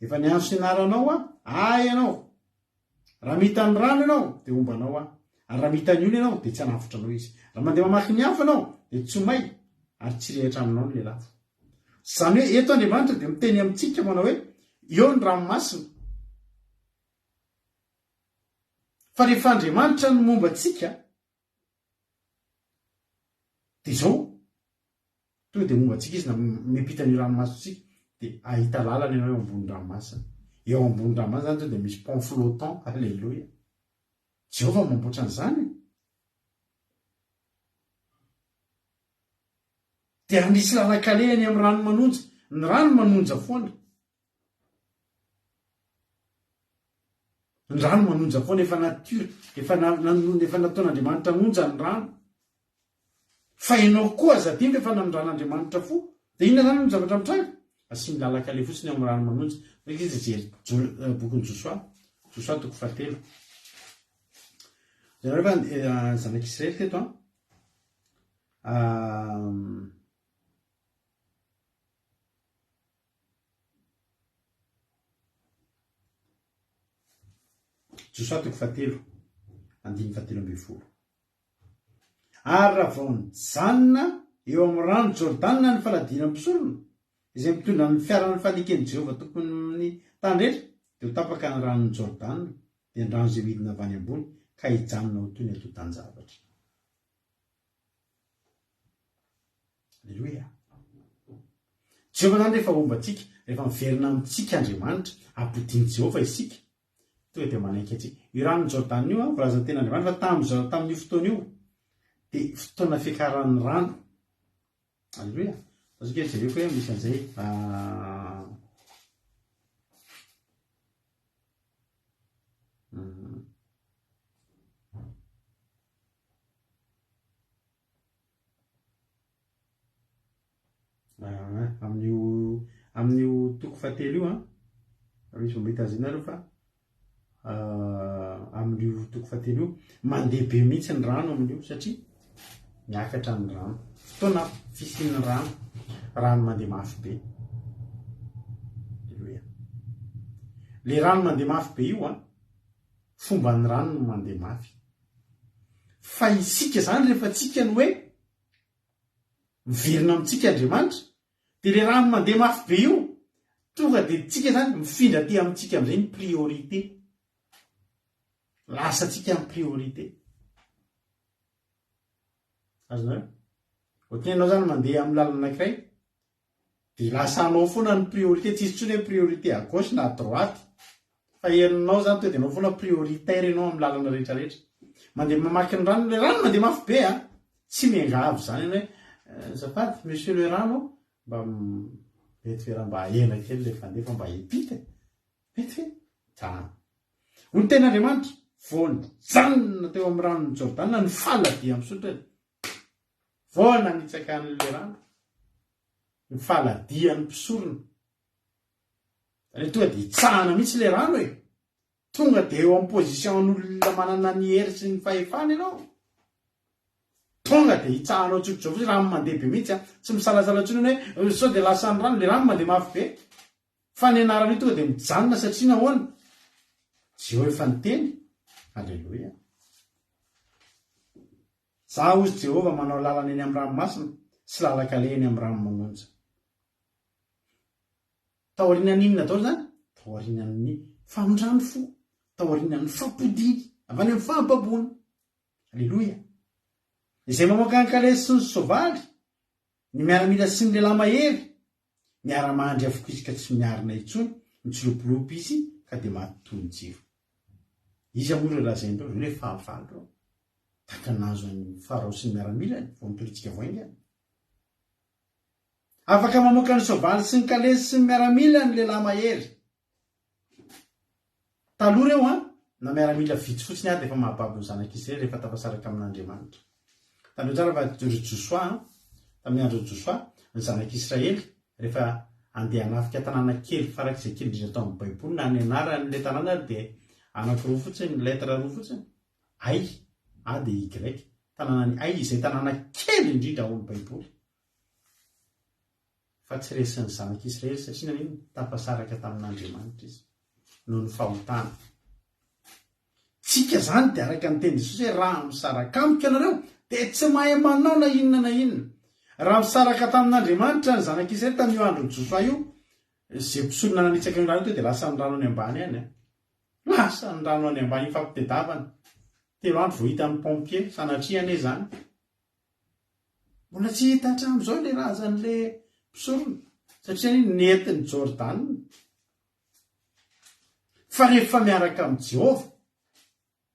Efa niantso ny anaranao Aho, Ahy ianao. Raha mita ny rano ianao, dia homba anao Aho, ary raha mita ny ony ianao, dia tsy hanavotra anao Izy. Raha mandeha mamaky ny afo ianao, dia tsy ho may, ary tsy hirehitra aminao ny lelafo. Izany hoe eto Andriamanitra dia miteny amintsika manao hoe, eo ny ranomasina. Fa rehefa Andriamanitra no momba antsika, dia izao, tonga dia momba antsika Izy na miampita an'io ranomasina isika, dia hahita lalana ianao eo ambony ranomasina. Eo ambony ranomasina izany tonga dia misy pont flottant, alléluia. Jehovah mamboatra an'izany. Dia hanisy lalan-kaleha eny amin'ny rano manonja. Ny rano manonja foana. Ny rano manonja foana, efa nature, efa efa nataon'Andriamanitra hanonja ny rano. Fa ianao koa aza adino fa efa namindran'Andriamanitra fo. Dia inona izany no zavatra mitranga? Asiany lalan-kaleha fotsiny eo amin'ny rano manonja. Fa izy jery eh, bokin'i Josoa, Josoa toko fahatelo. Jereo fa eh, zanak'Israely teto an. Ah, Josoa toko fahatelo, andininy fahatelo ambinifolo. Ary raha vao nijanona eo amin'ny rano Jordana ny faladiana mpisorona, izay mitondra ny fiaran'ny faneken'i Jehovah Tompon'ny tany rehetra, dia ho tapaka ny ranon'i Jordana, dia ny rano izay midina avy any ambony, ka hijanona ho toy ny antontan-javatra. Aleloia. Jehovah zany rehefa homba antsika, rehefa miverina amintsika Andriamanitra, ampodian'i Jehovah isika, tonga dia manaiky antsika. Io ranon'i Jordana io, voalazan'ny tenin'Andriamanitra fa tamin'izao, tamin'io fotoana io, dia fotoana fiakaran'ny rano. Aleloia. Azoko hoe jereko hoe misy an'izay. Ah, hmm. Amin'io amin'io toko fahatelo io an, raha misy momba Etazonia nareo fa amin'io toko fahatelo io, mandeha be mihitsy ny rano amin'io satria miakatra ny rano. Fotoana fisian'ny rano, rano mandeha mafy be. Aleloia. Le rano mandeha mafy be io an, fomban'ny rano no mandeha mafy. Fa isika izany rehefa tsika ny hoe miverina amintsika Andriamanitra dia le rano mandeha mafy be io tonga dia tsika izany mifindra aty amintsika amin'izay ny priorité. Lasa antsika ny priorité. Azonareo? Ohatran'ny ianao zany mandeha amin'ny lalana anankiray, dia lasa anao foana ny priorité, tsisy intsony hoe priorité à gauche na à droite, fa ianao zany tonga dia anao foana prioritaire ianao amin'ny lalana rehetra rehetra. Mandeha mamaky ny rano, ilay rano mandeha mafy be a! Tsy miangavy zany ianao hoe azafady monsieur le rano, mba mety ve raha mba ahena kely ilay fandeha fa mba hiampita e? Mety ve? Zany. Hoy ny tenin'Andriamanitra, Vao nijanona teo amin'ny ranon'i Jordana ny faladia misotro e. Vao nanitsaka an'ilay rano ny faladian'ny mpisorona. Izany hoe tonga dia hitsahana mihitsy ilay rano e. Tonga dia eo amin'ny position an'olona manana ny hery sy ny fahefana ianao. Tonga dia hitsahanao tsotr'izao fotsiny, rano mandeha be mihitsy a. Tsy misalasala intsony ianao hoe sao dia lasan'ny rano, ilay rano mandeha mafy be. Fa ny anarana io tonga dia mijanona satria nahoana? Jehovah efa niteny. Aleloia. Izaho, hozy Jehovah, manao lalana eny amin'ny ranomasina sy lalan-kaleha eny amin'ny rano manonja. Taorian'ny inona daholo izany? Taorian'ny famindrany fo, taorian'ny fampodiany avy any amin'ny fahababoana. Aleloia. Izay mamoaka ny kalesy sy ny soavaly, ny miaramila sy ny lehilahy mahery, miara-mandry avokoa izy ka tsy miarina intsony, mitsilopilopy izy ka dia maty toy ny jiro. Iza moa ireo lazainy ireo? Ireo ilay fahavalo ireo. Tahaka ny nahazo an'i Farao sy ny miaramilany vao nitoritsika vao haingana. Afaka mamoaka ny soavaly sy ny kalesy sy ny miaramila ny lehilahy mahery. Taloha ireo an, na miaramila vitsy fotsiny ary dia efa mahababo ny zanak'Israely rehefa tafasaraka amin'Andriamanitra. Tandremo tsara fa ry Josoa an, tamin'ny andron'i Josoa, ny zanak'Israely rehefa andeha hanafika tanàna kely farak'izay kely indrindra tao amin'ny Baiboly, na ny anaran'ilay tanàna ary dia anankiroa fotsiny, lettre roa fotsiny, Ai, A dia Y, tanànan'i Ai izay tanàna kely indrindra ao amin'ny Baiboly. Fa tsy resin'ny zanak'Israely satria naninona? Tafasaraka tamin'Andriamanitra izy noho ny fahotana. Tsika izany dia araka ny tenin'i Jesosy hoe raha misaraka amiko ianareo dia tsy mahay manao na inona na inona. Raha misaraka tamin'Andriamanitra ny zanak'Israely tamin'io andron'i Josoa io, izay mpisorona nanitsaka ny rano teo dia lasa ny rano any ambany any. Lasa ny rano any ambany ifampitedavana. Telo andro vao hitan'ny pompier, sanatria anie izany. Mbola tsy hita hatramin'izao ilay razan'ilay mpisorona satria anie nentin'i Jordana. Fa rehefa miaraka amin'i Jehovah,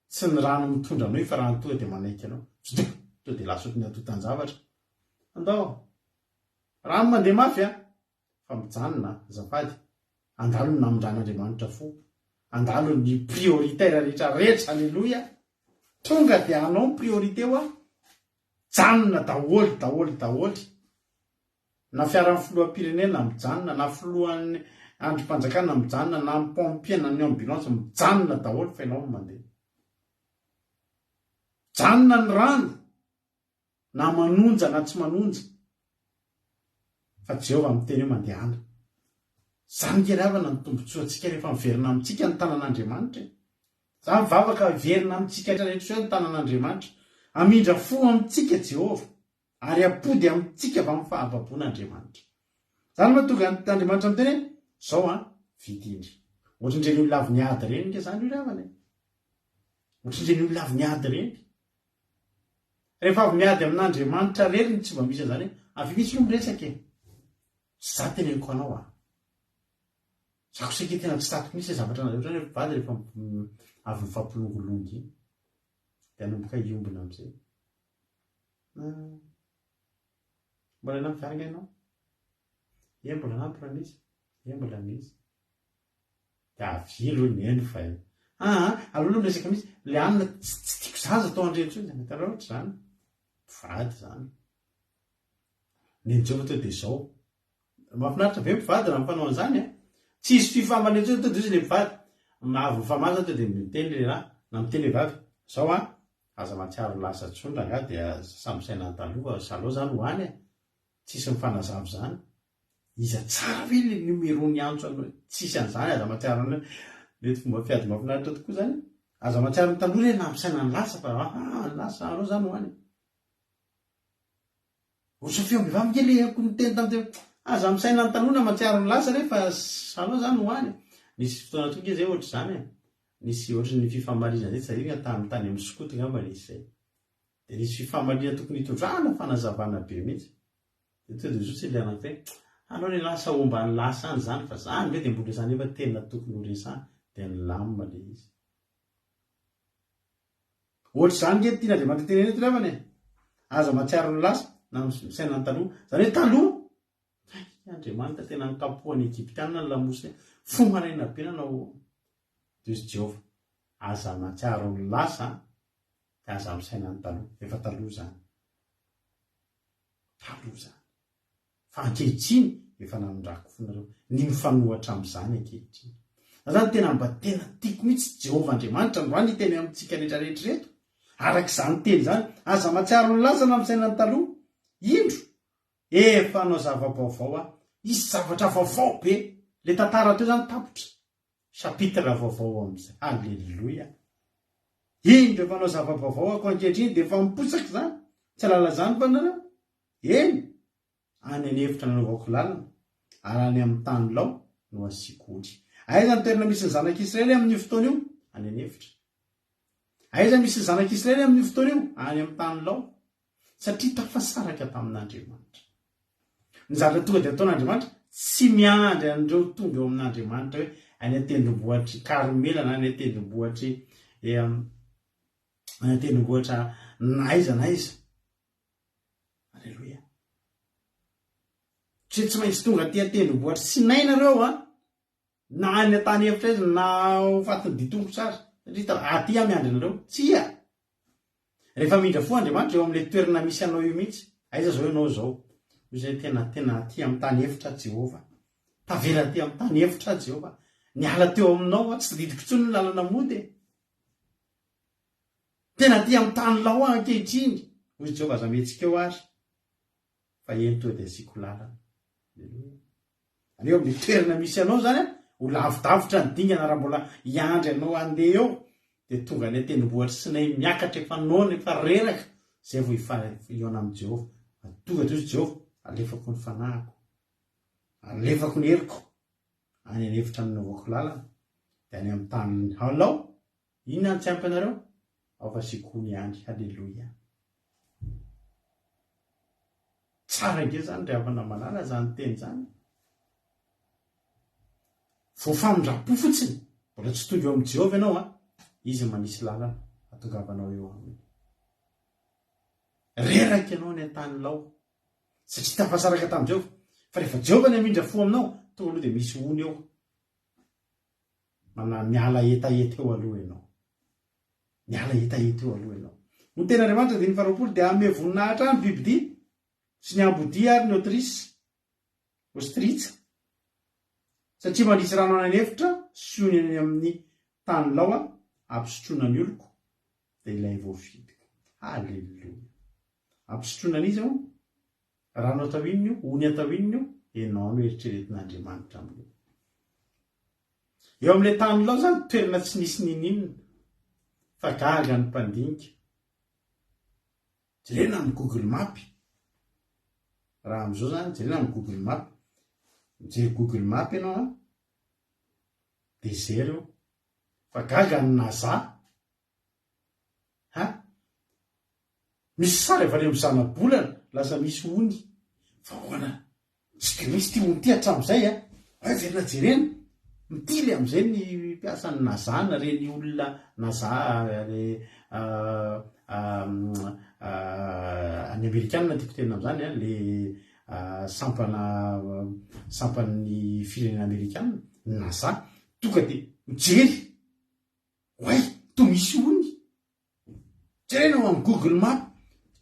tsy ny rano mitondra anao io fa rano tonga dia manaiky anao. Zdoum! Tonga dia lasa ohatry ny antontan-javatra. Andao. Rano mandeha mafy an! Fa mijanona azafady. Andalo ny namindran'Andriamanitra fo. Andalo ny prioritaire rehetra rehetra. Aleloia! Tonga dia anao ny priorité hoa. Mijanona daholo daholo daholo. Na fiaran'ny filoham-pirenena mijanona, na filohan'ny andrim-panjakana mijanona, na ny pompier na ny ambulance mijanona daholo fa ianao no mandeha. Mijanona ny rano na manonja na tsy manonja fa Jehovah miteny hoe mandehana. Zany nge ry havana ny tombotsoantsika rehefa miverina amintsika ny tanan'Andriamanitra e. Za mivavaka hiverina amintsika rehetra izao ny tanan'Andriamanitra. Hamindra fo amintsika Jehovah ary hampody amintsika avy amin'ny fahababoana Andriamanitra. Zany mahatonga Andriamanitra miteny hoe zao an, vita indry. Ohatran'ireny olona avy niady ireny nge zany io ry havana e. Ohatran'ireny olona avy niady ireny. Rehefa avy miady amin'Andriamanitra irery no tsy mba misy an'izany hoe avy mihitsy aloha miresaka e. Za teneniko anao a. Za kosa akia tena tsy takiko mihitsy le zavatra nareo otrany hoe mpivady rehefa avy mifampilongilongy iny de hanomboka hiombona amizay. Mbola nampy ve angaha ianao? Ie mbola nampy raha misy. Ie mbola misy. De avia aloha neny fa e. Aa aleo aloha miresaka mihitsy. Le anona tsy tiako zaza atao an'ireny intsony zany. Hitanareo ohatr'izany. Mpivady zany. Nen'i Jehovah teo dia izao. Mahafinaritra be mpivady raha mifanao an'izany a! Tsy hisy fifamaliana intsony tonga dia hozy ilay mpivady, avy mifamaly zany tonga dia miteny ilay lehilahy na miteny ilay vavy, zao an, aza mahatsiaro lasa intsony rangahy dia samy misaina ny taloha fa aleo zany ho any e! Tsisy mifanazava izany. Iza tsara ve ilay numéro niantso anao? Tsisy an'izany, aza mahatsiaro an'io. Mety fomba fiady mahafinaritra tokoa izany. Aza mahatsiaro ny taloha re na misaina ny lasa fa aha, ny lasa, aleo zany ho any e! Ohatran'ny feom-behivavy nge le ako niteny tamin'ny teo aza misaina ny taloha na mahatsiaro ny lasa re fa aleo zany ho any. Nisy fotoana tokoa nge zay ohatr'izany e. Nisy ohatry ny fifamaliana izay, tsy tadidiko na tamin'ny tany amin'ny skoto angamba nisy izay. Dia nisy fifamaliana tokony hitondrana fanazavana be mihitsy. Dia tonga dia mizotra ilay anankiray, aleo le lasa homba ny lasa any izany fa izany ve dia mbola izany nefa tena tokony ho resahina. Dia nilamina ilay izy. Ohatr'izany nge ny tian'Andriamanitra tenenina eto ry havana e! Aza mahatsiaro ny lasa na misaina ny taloha. Izany hoe taloha, hay Andriamanitra tena nikapohan'ny Egyptiana ny lamosiny, fo maraina be nanao Dios Jehovah. Aza mahatsiaro ny lasa dia aza misaina ny taloha. Efa taloha izany. Taloha izany. Fa ankehitriny efa namindrako fo nareo. Ny mifanohatra amin'izany ankehitriny. Za zany tena mba tena tiako mihitsy Jehovah Andriamanitra androany hiteny amintsika rehetra rehetra ireto. Araka izany teny izany, aza mahatsiaro ny lasa na misaina ny taloha. Indro, efa hanao zava-baovao aho. Hisy zavatra vaovao be. Le tantara teo zany tapitra. Chapitre vaovao amin'izay. Alléluia. Indro efa hanao zava-baovao aho koa ankehitriny dia efa miposaka izany. Tsy hahalala izany va nareo? Eny, any an'efitra nanaovako lalana, ary any amin'ny tany lao no hasiako ory. Aiza ny toerana misy ny zanak'Israely amin'io fotoana io? Any an'efitra. Aiza misy ny zanak'Israely amin'io fotoana io? Any amin'ny tany lao. Satria tafasaraka tamin'Andriamanitra. Ny zavatra tonga dia ataon'Andriamanitra, tsy miandry an'ireo tonga eo amin'Andriamanitra hoe any an-tendrombohitr'i Karmela na any an-tendrombohitr'i eh, any an-tendrombohitra na aiza na aiza. Aleloia. Tsy tsy maintsy tonga aty an-tendrombohitra Sinay nareo a, na any an-tany efitra aiza na ho fatin'ny ditongotra aza. Satria ta- aty aho miandry anareo. Tsia. Rehefa mamindra fo Andriamanitra eo amin'ilay toerana misy anao io mihitsy. Aiza izao ianao izao? Hoy izay tena tena aty amin'ny tany efitra Jehovah. Tavela aty amin'ny tany efitra Jehovah. Niala teo aminao aho, tsy tadidiko intsony ny lalana mody e. Tena aty amin'ny tany lao aho ankehitriny, hoy Jehovah, aza mihetsika eo àry, fa eny tonga dia asiako lalana. Aleloia. Any eo amin'ny toerana misy anao izany, ho lavidavitra ny dingana raha mbola hiandry anao handeha eo, dia tonga any an-tendrombohitr'i Sinay miakatra efa noana, efa reraka, izay vao hihaona amin'i Jehovah. Tonga dia hoy Jehovah, alefako ny fanahiko, alefako ny heriko, any an'efitra nanaovako lalana, dia any amin'ny tany lao, Inona no tsy ampy anareo? Ao fa asiako ony ihany. Haleloia. Tsara ange zany ry havana malala zany teny zany. Vao famindram-po fotsiny, mbola tsy tonga eo amin'i Jehovah ianao an, izy manisy lalana hatongavanao eo aminy. Reraka ianao any an-tany lao, satria tafasaraka tamin'i Jehovah. Fa rehefa Jehovah ny hamindra fo aminao, tonga aloha dia misy ony eo. Mana miala hetaheta eo aloha ianao. Miala hetaheta eo aloha ianao. Ny tenin'Andriamanitra andininy faharoapolo dia hanome voninahitra ahy ny bibidia sy ny ambodia ary ny autruche, ostritsa, satria manisy rano any an'efitra sy ony any amin'ny tany lao aho hampisotroana ny oloko, dia ilay voafidiko. Haleloia. Hampisotroana an'iza hono? Rano atao inona io? Ony atao inona io? Enao no eritreretin'Andriamanitra amin'io. Eo amin'ilay tany lao izany toerana tsy nisy ninininona fa gaga ny mpandinika. Jerena amin'ny Google Map. Raha amin'izao izany jerena amin'ny Google Map. Mijery Google Map ianao an. Désert io. Fa gaga ny NASA. Ha? Misy sary avy any amin'ny zanabolana, lasa misy ony. Fa ahoana? Tsy dia misy ity ony ity hatramin'izay a. Hay averina jerena. Mitily amin'izay ny mpiasan'ny NASA na ireny olona NASA any any amerikana tiako tenina amin'izany a, le sampana sampan'ny firenena amerikana, NASA, tonga dia mijery. Oay, toa misy ony. Jerena ao amin'ny Google Map,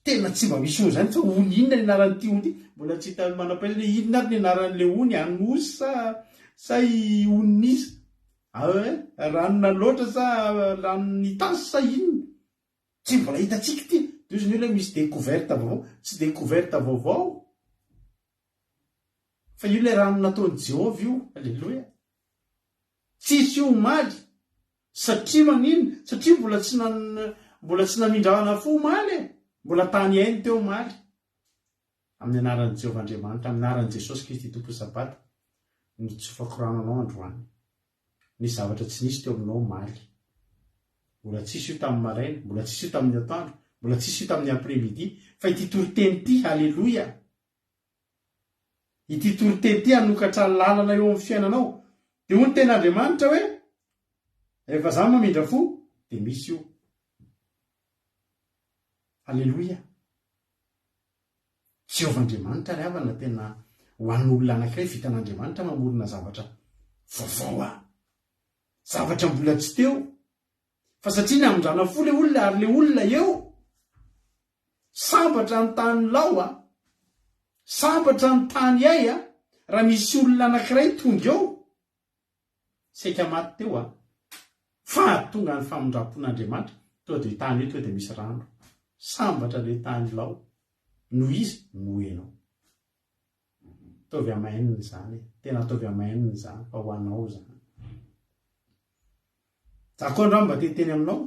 tena tsy mba misy ony izany fa ony inona ny anaran'ity ony ity? Mbola tsy hitan'ny manam-pahaizana hoe inona ary ny anaran'ilay ony, Anosy sa sa i onin'iza? Ah, ranon'Alaotra sa ranon'Itasy sa inona? Tsy mbola hitantsika ity. Dia hozy ny olona hoe misy découverte vaovao. Tsy découverte vaovao fa io ilay rano nataon'i Jehovah io. Aleloia. Tsisy io omaly. Satria maninona? Satria mbola tsy mbola tsy namindrana fo omaly e! Mbola tany hainy teo omaly. Amin'ny anaran'i Jehovah Andriamanitra, amin'ny anaran'i Jesosy Kristy Tompon'ny Sabata, no itsofako rano anao androany. Nisy zavatra tsy nisy teo aminao omaly. Mbola tsisy io tamin'ny maraina, mbola tsisy io tamin'ny atoandro, mbola tsisy io tamin'ny après midi, fa ity toriteny ity, Aleloia! Ity toriteny ity hanokatra lalana eo amin'ny fiainanao. Dia hoy ny tenin'Andriamanitra hoe, rehefa za mamindra fo, dia misy io. Aleloia! Jehovah Andriamanitra ry havana tena ho an'olona anankiray vitan'Andriamanitra mamorona zavatra vaovao a! Zavatra mbola tsy teo. Fa satria namindrana fo le olona ary le olona eo. Sambatra ny tany lao a! Sambatra ny tany ay a! Raha misy olona anankiray tonga eo. Saika maty teo a! Fa tonga ny famindram-pon'Andriamanitra, tonga dia io tany io tonga dia misy rano. Sambatra le tany lao. Noho iza? Noho enao. Ataovy amen izany e. Tena ataovy amen izany fa ho anao izany. Za koa androany mba te hiteny aminao.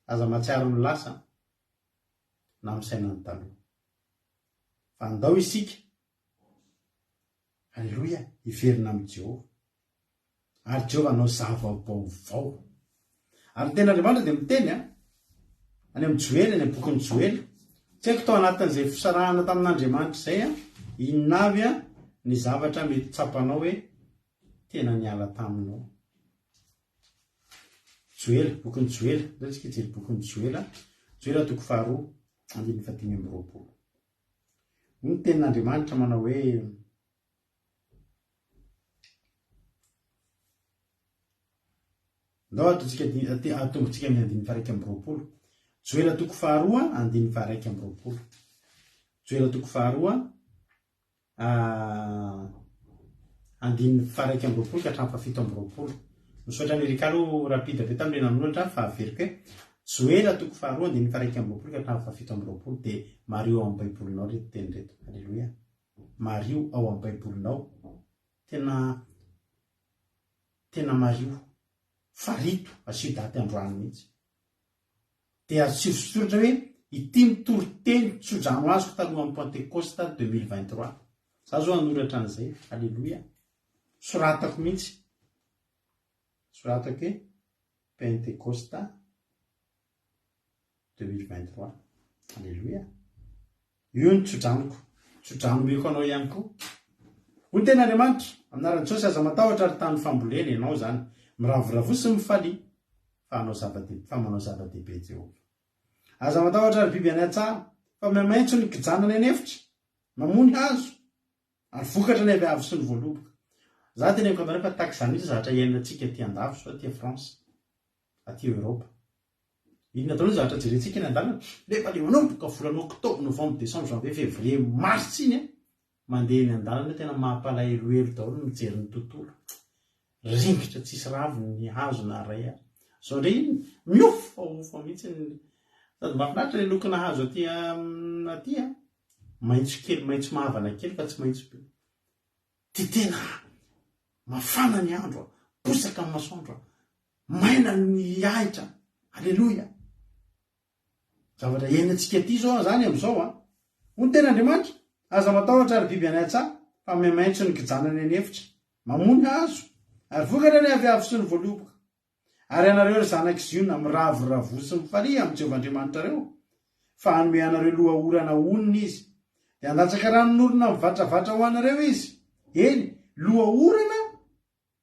Aza mahatsiaro ny lasa na misaina ny taloha. Fa andao isika, Aleloia, hiverina amin'i Jehovah. Ary Jehovah hanao zava-baovao. Ary ny Tenin'Andriamanitra dia miteny an, any amin'i Joela, any amin'ny bokin'i Joela. Tsy haiko tao anatin'izay fisarahana tamin'Andriamanitra izay an, inona avy an ny zavatra mety tsapanao hoe tena niala taminao. Joela, bokin'i Joela, ndao isika hijery bokin'i Joela, Joela toko faharoa, andininy fahadimy amby 20. Hoy ny tenin'Andriamanitra manao hoe, Ndao ataontsika atombotsika amin'ny andininy faha-21. Joela toko faharoa, andininy faha-21. Joela toko faharoa, andininy faha-21 ka hatramin'ny faha-27. Misaotra an'i Erika aloha rapide be tamin'ilay nanoratra fa averiko hoe Joela toko faharoa andininy faha-21 ka hatramin'ny faha-27 dia mariho ao amin'ny Baibolinao ireto teny ireto. Aleloia. Mariho ao amin'ny Baibolinao. Tena tena mariho. Farito, asio daty androany mihitsy. Dia asio soratra hoe ity ny toriteny tsodrano azoko talohan'ny Pentekosta 2023. Za zao hanoratra an'izay. Aleloia. Soratako mihitsy. Soratako hoe Pentekosta 2023. Aleloia. Io ny tsodranoko. Tsodrano omeko anao ihany koa. Hoy ny tenin'Andriamanitra, Amin'ny anaran'i Jesosy, aza matahotra ry tany fambolena, ianao izany. Miravoravoa sy mifalia, fa hanao zava-dehibe, fa manao zava-dehibe Jehovah. Aza matahotra ry biby any an-tsaha, fa mihamaitso ny kijanana eny efitra, mamoa ny hazo, ary vokatra ny aviavy sy ny voaloboka. Za teneniko anareo fa tahaka izany mihitsy ny zavatra iainantsika aty andafy izao, aty France, aty Europe. Inona daholo ny zavatra jerentsika eny an-dalana? Nefa le manomboka volana octobre, novembre, décembre, janvier, février, mars iny an, mandeha eny an-dalana tena mampalahelohelo daholo ny mijery ny tontolo. Ringitra tsisy raviny ny hazo na ray ary. Zao ndray inona? Miofaofa mihitsy ny sady mahafinaritra le lokona hazo aty aty an. Maitso kely, maitso mavana kely fa tsy maitso be. Dia tena mafana ny andro an, bosaka ny masoandro an. Maina ny ahitra. Aleloia. Zavatra iainantsika aty izao izany amin'izao an. Hoy ny tenin'Andriamanitra, Aza matahotra ry biby any an-tsaha, fa mihamaitso ny kijanany any efitra, mamoa ny hazo, ary vokatra ny aviavy sy ny voaloboka. Ary ianareo ry zanak'i Ziona, miravoravoa sy mifalia amin'i Jehovah Andriamanitrareo, fa hanome anareo loha orana honina Izy. Dia handatsaka ranonorona mivatravatra ho anareo Izy, eny, loha orana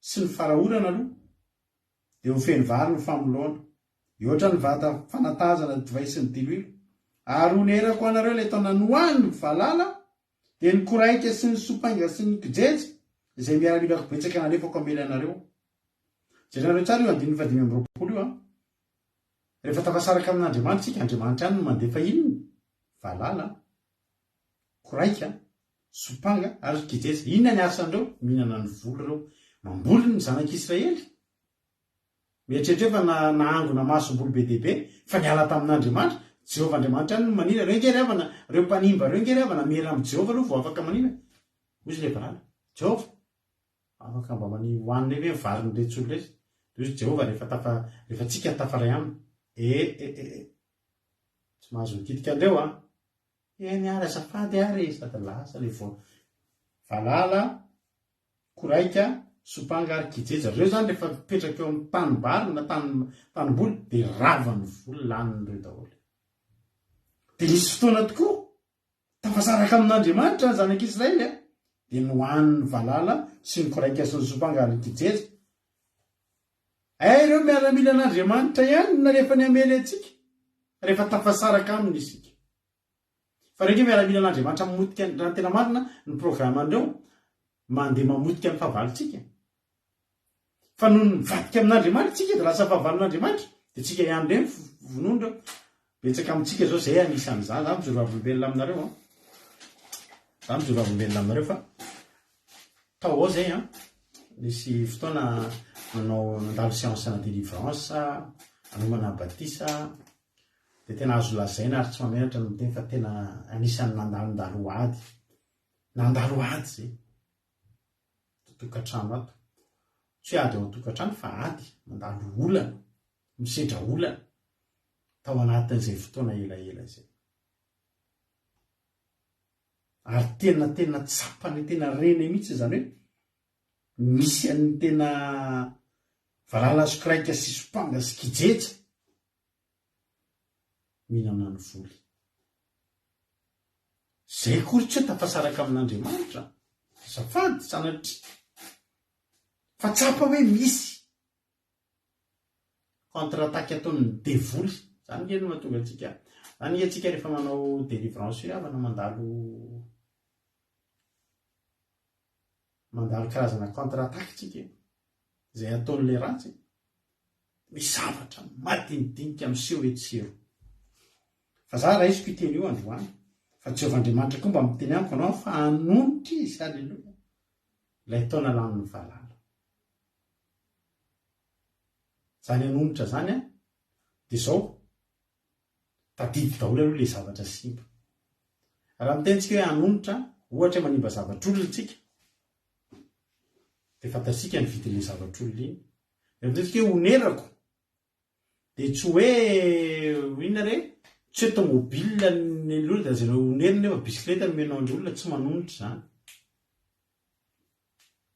sy ny fara-orana aloha dia ho feno vary ny famoloana, hihoatra ny vata fanatazana divay sy ny diloilo, ary honerako anareo ilay taona nohanin'ny valala, dia ny koraika sy ny sopainga sy ny kijeja, izay miaramilako betsaka nalefako hamely anareo. Jerenareo tsara io andininy fahadimy amby 20 io an! Rehefa tafasaraka amin'Andriamanitra isika, Andriamanitra ihany no mandefa inona? Valala. Koraika, sompanga ary kijeja. Inona ny asan'ireo? Mihinana ny voly ireo. Mamboly ny zanak'Israely. Mieritreritra hoe fa nahangona masomboly be dia be, fa niala tamin'Andriamanitra. Jehovah Andriamanitra ihany no manina. Ireo ange ry havana, ireo mpanimba ireo ange ry havana, miera amin'i Jehovah aloha vao afaka manina. Hoy izy ilay valala, Jehovah, afaka mba mani hohaninay ve ny varin'ireto olona ireto? Dia hoy izy, Jehovah, rehefa tafa, rehefa tsika tafaray aminy. E, e, e, e. Tsy mahazo mikitika an'ireo an. Eny ary azafady ary e, sady lasa le vao valala, koraika. Sopanga ary kijeja. Ireo izany rehefa mipetraka eo amin'ny tanimbary na tany tanimboly dia rava ny voly, lanin'ireo daholo. Dia nisy fotoana tokoa tafasaraka amin'Andriamanitra ny zanak'Israely a, dia nohanin'ny valala sy ny koraika sy ny sopanga ary ny kijeja. Hay ireo miaramilan'Andriamanitra ihany no nalefany hamely antsika rehefa tafasaraka aminy isika. Fa ireo ange miaramilan'Andriamanitra mamotika, raha ny tena marina, ny programan'ireo mandeha mamotika ny fahavalontsika. Fa noho ny mivadika amin'Andriamanitra tsika dia lasa fahavalon'Andriamanitra, dia tsika ihany indray no vonoina ireo. Betsaka amintsika izao izay anisan'izany, za mijoro vavolombelona aminareo an. Za mijoro vavolombelona aminareo fa tao ao zay an, nisy fotoana nanao nandalo séance na délivrance, nanomana batisa, dia tena azo lazaina ary tsy mahamenatra ny miteny fa tena anisan'ny nandalondalo ady, nandalo ady zay. Tokantrano ato. Tsy hoe ady ao an-tokantrano fa ady, mandalo olana, misedra olana tao anatin'izay fotoana elaela izay. Ary tena tena tsapany, tena reny mihitsy izany hoe misy an'ny tena valala sokiraika sy sopanga sy kijeja mihinana ny voly. Zay akory tsy hoe tafasaraka amin'Andriamanitra, azafady, sanatria, fa tsapa hoe misy contre attaque ataon'ny devoly, zany nge no mahatonga antsika, zany nge antsika rehefa manao délivrance io havana mandalo mandalo karazana contre attaque tsika e, zay ataon'le ratsy. Misy zavatra madinidinika miseho etsy sy eroa. Fa za raisiko io teny io androany, fa Jehovah Andriamanitra koa mba miteny amiko androany fa hanonitra Izy, haleloia, ilay taona lanin'ny valala. Zany hanonitra zany an, dia zao, tadidy daholo aloha ilay zavatra simba. Raha miteny tsika hoe hanonitra, ohatra hoe manimba zavatr'olona tsika, dia fantatsika ny vidin'ilay zavatr'olona iny. Rehefa miteny tsika hoe onerako, dia tsy hoe inona re, tsy hoe tomobile ny olona dia lazaina hoe onerina nefa bisikileta no omenao an-dry olona, tsy manonitra izany.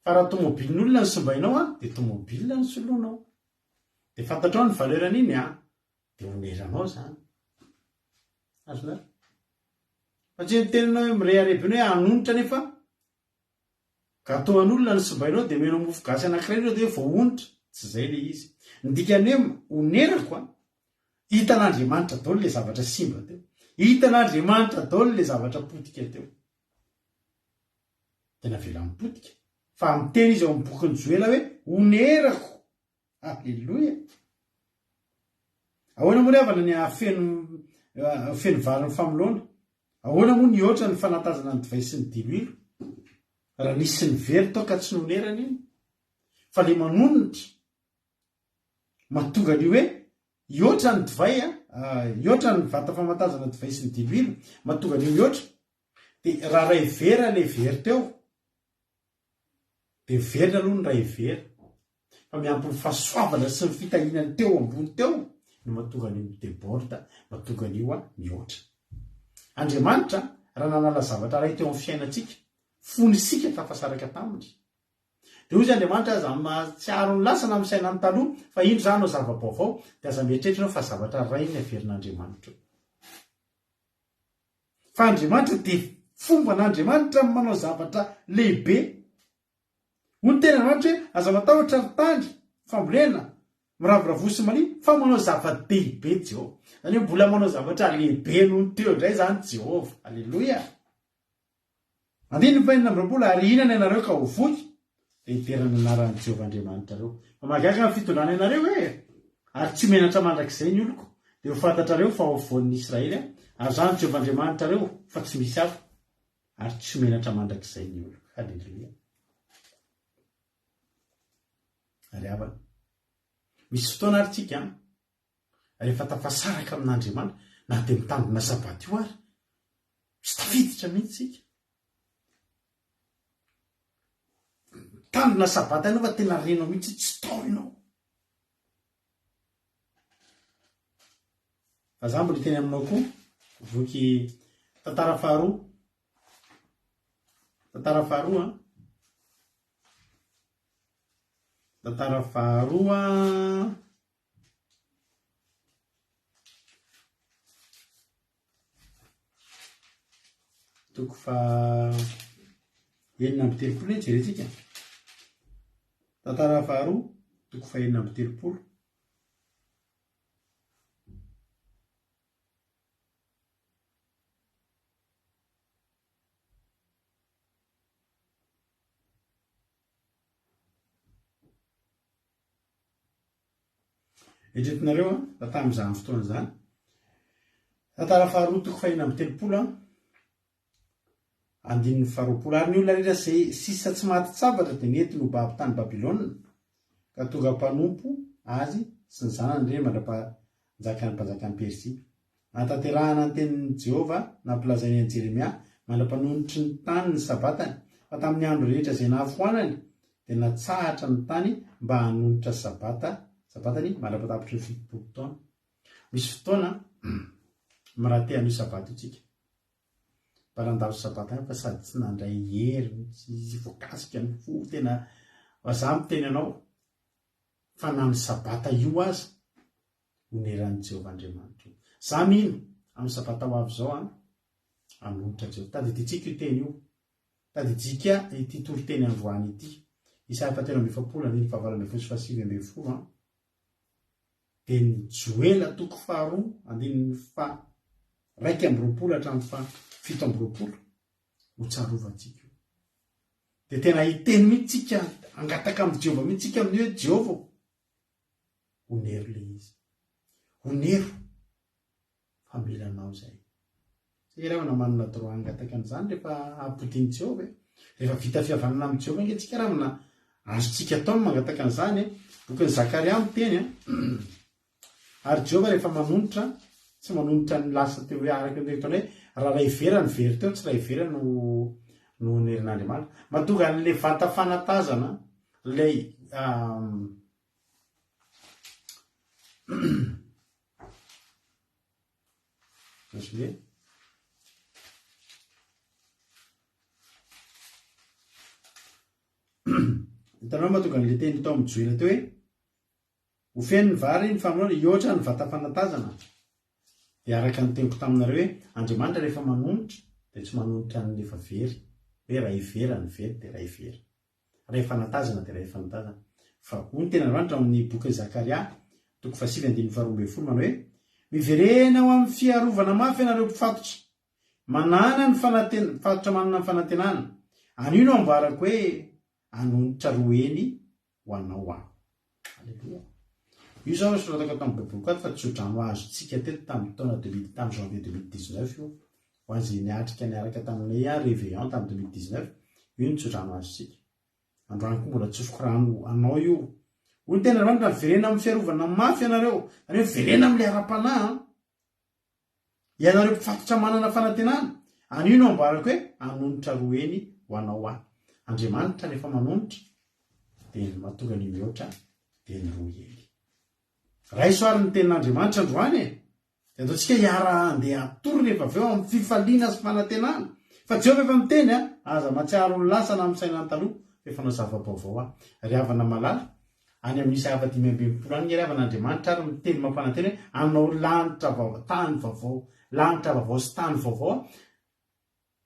Fa raha tomobilin'olona no simbainao an, dia tomobile no soloinao. Dia fantatrao ny valeur an'iny an, dia oneranao izany. Azonareo? Fa tsy miteny ianao hoe mirehareha be hoe hanonitra nefa Gateau an'olona no simbainao dia omenao mofo gasy anankiray ireo dia hoe voahonitra, tsy izay ilay izy. Ny dikan'ny hoe onerako an, hitan'Andriamanitra daholo ilay zavatra simba teo. Hitan'Andriamanitra daholo ilay zavatra potika teo. Dia navelany potika. Fa miteny izy ao amin'ny bokin'i Joela hoe onerako. Aleloia! Ahoana moa ry havana ny hahafeno feno vary ny famoloana? Ahoana moa ny hihoatra ny fanatazana ny divay sy ny diloilo? Raha nisy nivery tao ka tsy nonerana iny? Fa le manonitra mahatonga an'io hoe hihoatra ny divay a, hihoatra ny vata famatazana divay sy ny diloilo, mahatonga an'io mihoatra, dia raha ray vera le very teo, Dia velona aloha ny ray vera, fa miampy ny fahasoavana sy ny fitahiana ny teo ambony teo no mahatonga an'io mi-deborde, mahatonga an'io mihoatra. Andriamanitra, raha nanala zavatra iray teo amin'ny fiainantsika, fony isika tafasaraka taminy, dia hoy izy Andriamanitra, aza mahatsiaro ny lasa na misaina ny taloha, fa indro izaho hanao zava-baovao, dia aza mieritreritra ianao fa zavatra iray ny averin'Andriamanitra eo. Fa Andriamanitra dia fomban'Andriamanitra ny manao zavatra lehibe. Hoy ny tenin'Andriamanitra hoe, Aza matahotra ry tany, fambolena, miravoravoa sy mania, fa manao zava-dehibe Jehovah. Izany hoe mbola manao zavatra lehibe noho ny teo indray izany Jehovah. Aleloia! Andininy fahenina amby 20, Ary hihinana ianareo ka ho voky, dia hidera ny anaran'i Jehovah Andriamanitrareo. Fa mahagaga ny fitondrany anareo e! Ary tsy ho menatra mandrakizay ny oloko, dia ho fantatrareo fa ao afovoan'ny Israely aho, ary izaho no Jehovah Andriamanitrareo, fa tsy misy hafa, ary tsy ho menatra mandrakizay ny oloko. Haleloia! Ary havana, misy fotoana ary tsika an, rehefa tafasaraka amin'Andriamanitra, na dia mitandrina sabata io ary, tsy tafiditra mihitsy isika. Mitandrina sabata ianao fa tena renao mihitsy tsy tao ianao. Fa za mbola hiteny aminao koa, voky tantara faharoa. Tantara faharoa an. Tantara faharoa. Toko faha 36 anie jerentsika. Tantara faharoa, toko faha 36. Eritreretinareo an, fa tamin'izany fotoana izany, tantara faharoa toko fahena amby 30 an, andininy faharoapolo, ary ny olona rehetra izay sisa tsy maty tsabatra dia nentiny ho babo tany Babylona, ka tonga mpanompo azy sy ny zanany ireny mandra-panjakan'ny mpanjakan'i Persia. Nahatanterahana ny tenin'i Jehovah nampilazainy an'i Jeremia mandra-panonotry ny tany ny Sabatany, fa tamin'ny andro rehetra izay nahafoanany, dia natsahatra ny tany mba hanonitra Sabata, Sabatany, mandra-patapitry ny 70 taona. Misy fotoana miraha te hanio Sabata io tsika. Mba nandalo Sabata ihany fa sady tsy nandray hery mihitsy izy, voakasika ny fo, tena, fa za miteny anao, fa na ny Sabata io aza, oneran'i Jehovah Andriamanitra io. Za mino, amin'ny sabata ho avy izao an, hanolotra Jehovah. Tadidintsika io teny io. Tadidintsika ity toriteny androany ity. Isaia fahatelo amby 40, andininy fahavalo ambin'ny folo sy fahasivy ambin'ny folo an. Dia ny Joela toko faharoa, andininy faha 21 hatramin'ny faha 27, ho tsarovantsika io. Dia tena hiteny mihitsy tsika, hangataka amin'i Jehovah mihitsy tsika amin'ny hoe Jehovah ô, Onero le izy. Onero fa mila anao izay. Tsika ry havana manana droit hangataka an'izany rehefa ampodian'i Jehovah e. Rehefa vita fihavanana amin'i Jehovah ange tsika ry havana azontsika atao ny mangataka an'izany e. Bokin'i Zakaria miteny an. Ary Jehovah rehefa manonitra, tsy manonitra ny lasa teo hoe araka ny ataony hoe raha ray vera ny very teo, tsy ray vera no no onerin'Andriamanitra. Mahatonga an'ilay vata fanatazana, ilay Désolé. Hitanao mahatonga an'ilay teny tao amin'ny Joela teo hoe ho feno ny vary ny famonoana hihoatra ny vata fanatazana. Dia araka ny teniko taminareo hoe Andriamanitra rehefa manonitra dia tsy manonitra ny efa very. Hoe raha vera ny very dia ray vera. Rehefa natazana dia rehefa notazana. Fa hoy ny tenin'Andriamanitra ao amin'ny bokin'i Zakaria, toko fahasivy andininy faharoa ambin'ny folo, manao hoe, Miverena ho amin'ny fiarovana mafy ianareo mpifatotra, manana ny fananten, mpifatotra manana ny fanantenana. Anio no ambarako hoe, hanonitra roa heny ho anao aho. Aleloia. Io izao no soratako ato amin'ny baiboliko ato fa tsodrano azontsika teto tamin'ny taona 2000, tamin'ny janvier 2019 io. Ho an'izay niatrika niaraka taminay aho réveillon tamin'ny 2019, io no tsodrano azontsika. Androany koa mbola tsofiko rano anao io. Hoy ny tenin'Andriamanitra, miverena amin'ny fiarovana mafy ianareo. Izany hoe miverena amin'ilay ara-panahy an. Ianareo mpifatotra manana fanantenana, anio no ambarako hoe hanonitra roa heny ho anao aho. Andriamanitra rehefa manonitra dia ny mahatonga ny mihoatra dia ny roa heny. Raiso ary ny tenin'Andriamanitra androany e! Dia andaontsika hiara-handeha hatory rehefa avy eo amin'ny fifaliana sy fanantenana. Fa Jehovah efa miteny a, aza mahatsiaro ny lasa na misaina ny taloha, fa efa hanao zava-baovao aho. Ry havana malala, Any amin'ny isa hafa 65 any nge ry havana Andriamanitra ary miteny mampanantena hoe hanao lanitra vaovao, tany vaovao, lanitra vaovao sy tany vaovao aho.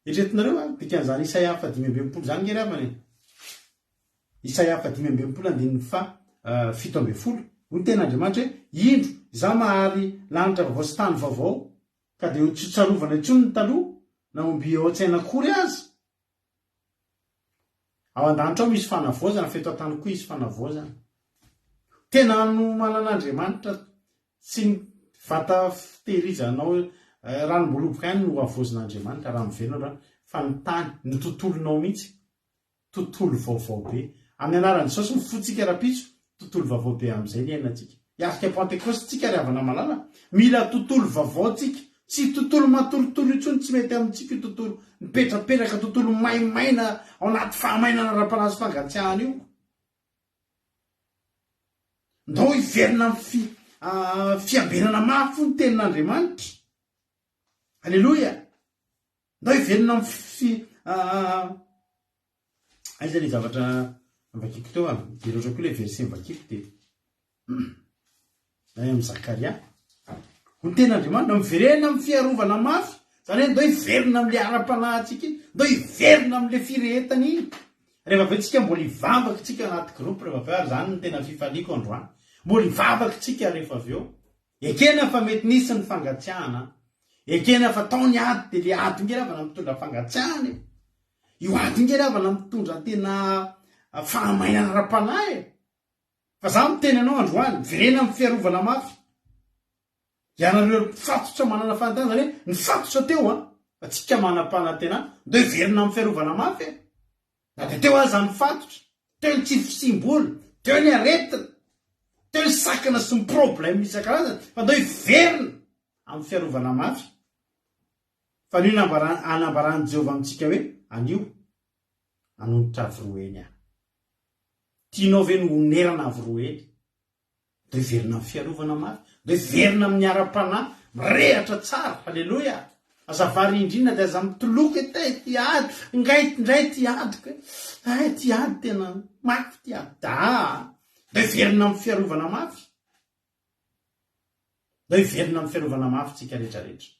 Eritreretinareo a, dikan'izany Isaia faha 65 izany nge ry havana e. Isaia faha 65 andininy faha 17. Hoy ny tenin'Andriamanitra hoe, Indro, izaho mahary lanitra vaovao sy tany vaovao, ka dia tsy ho tsarovana intsony ny taloha, na omby eo an-tsaina akory aza. Ao an-danitra ao misy fanavaozana fa eto an-tany koa hisy fanavaozana. Tena nomanan'Andriamanitra tsy ny vata fitehirizanao ranom-boaloboka ihany no havaozin'Andriamanitra raha miverina androany fa ny tany, ny tontolonao mihitsy. Tontolo vaovao be. Amin'ny anaran'i Jesosy ny fontsika rahampitso, tontolo vaovao be amin'izay ny iainantsika. Hiatrika Pantekosta tsika ry havana malala. Mila tontolo vaovao tsika. Tsy tontolo matoritory intsony, tsy mety amintsika io tontolo mipetrapetraka, tontolo maimaina ao anaty fahamainana ara-panahy sy fangatsiahana io. Ndao hiverina amin'ny fi, fiambenana mafy ny tenin'Andriamanitra. Aleloia! Ndao hiverina amin'ny fi, aiza ilay zavatra. Novakiko teo an, dia loatra koa ilay verset novakiko dia any amin'ny Zakaria. Ho ny tenin'Andriamanitra, miverena amin'ny fiarovana mafy, izany hoe ndao hiverina amin'ilay ara-panahintsika iny, ndao hiverina amin'ilay firehetana iny. Rehefa avy eo tsika mbola hivavaka tsika anaty groupe rehefa avy eo ary izany no tena fifaliako androany. Mbola hivavaka tsika rehefa avy eo. Ekena fa mety nisy ny fangatsiahana an. Ekena fa tao ny ady dia le ady nge ravana mitondra fangatsiahana e. Io ady io nge ravana mitondra tena fahamainana ara-panahy e. Fa za miteny anao androany, miverena amin'ny fiarovana mafy. Ianareo mpifatotra manana fanantenana, zany hoe nifatotra teo an, fa tsika manam-panantenana, ndao hiverina amin'ny fiarovana mafy e. Na dia teo aza ny fatotra, teo ny tsy fisiam-bola, teo ny aretina, teo ny sakana sy ny problème isan-karazany, fa ndao hiverina amin'ny fiarovana mafy. Fa anio nambara, anambaran'i Jehovah amintsika hoe, Anio, hanonitra avo roa heny aho. Tianao ve ny honerana avo roa heny? Ndao hiverina amin'ny fiarovana mafy, ndao hiverina amin'ny ara-panahy, mirehatra tsara, haleloia! Aza variandriana dia aza mitoloko e, tay ity ady, ngay indray ity adiko e, ay ity ady tena mafy ity ady, aa! Ndao hiverina amin'ny fiarovana mafy. Ndao hiverina amin'ny fiarovana mafy tsika rehetra rehetra.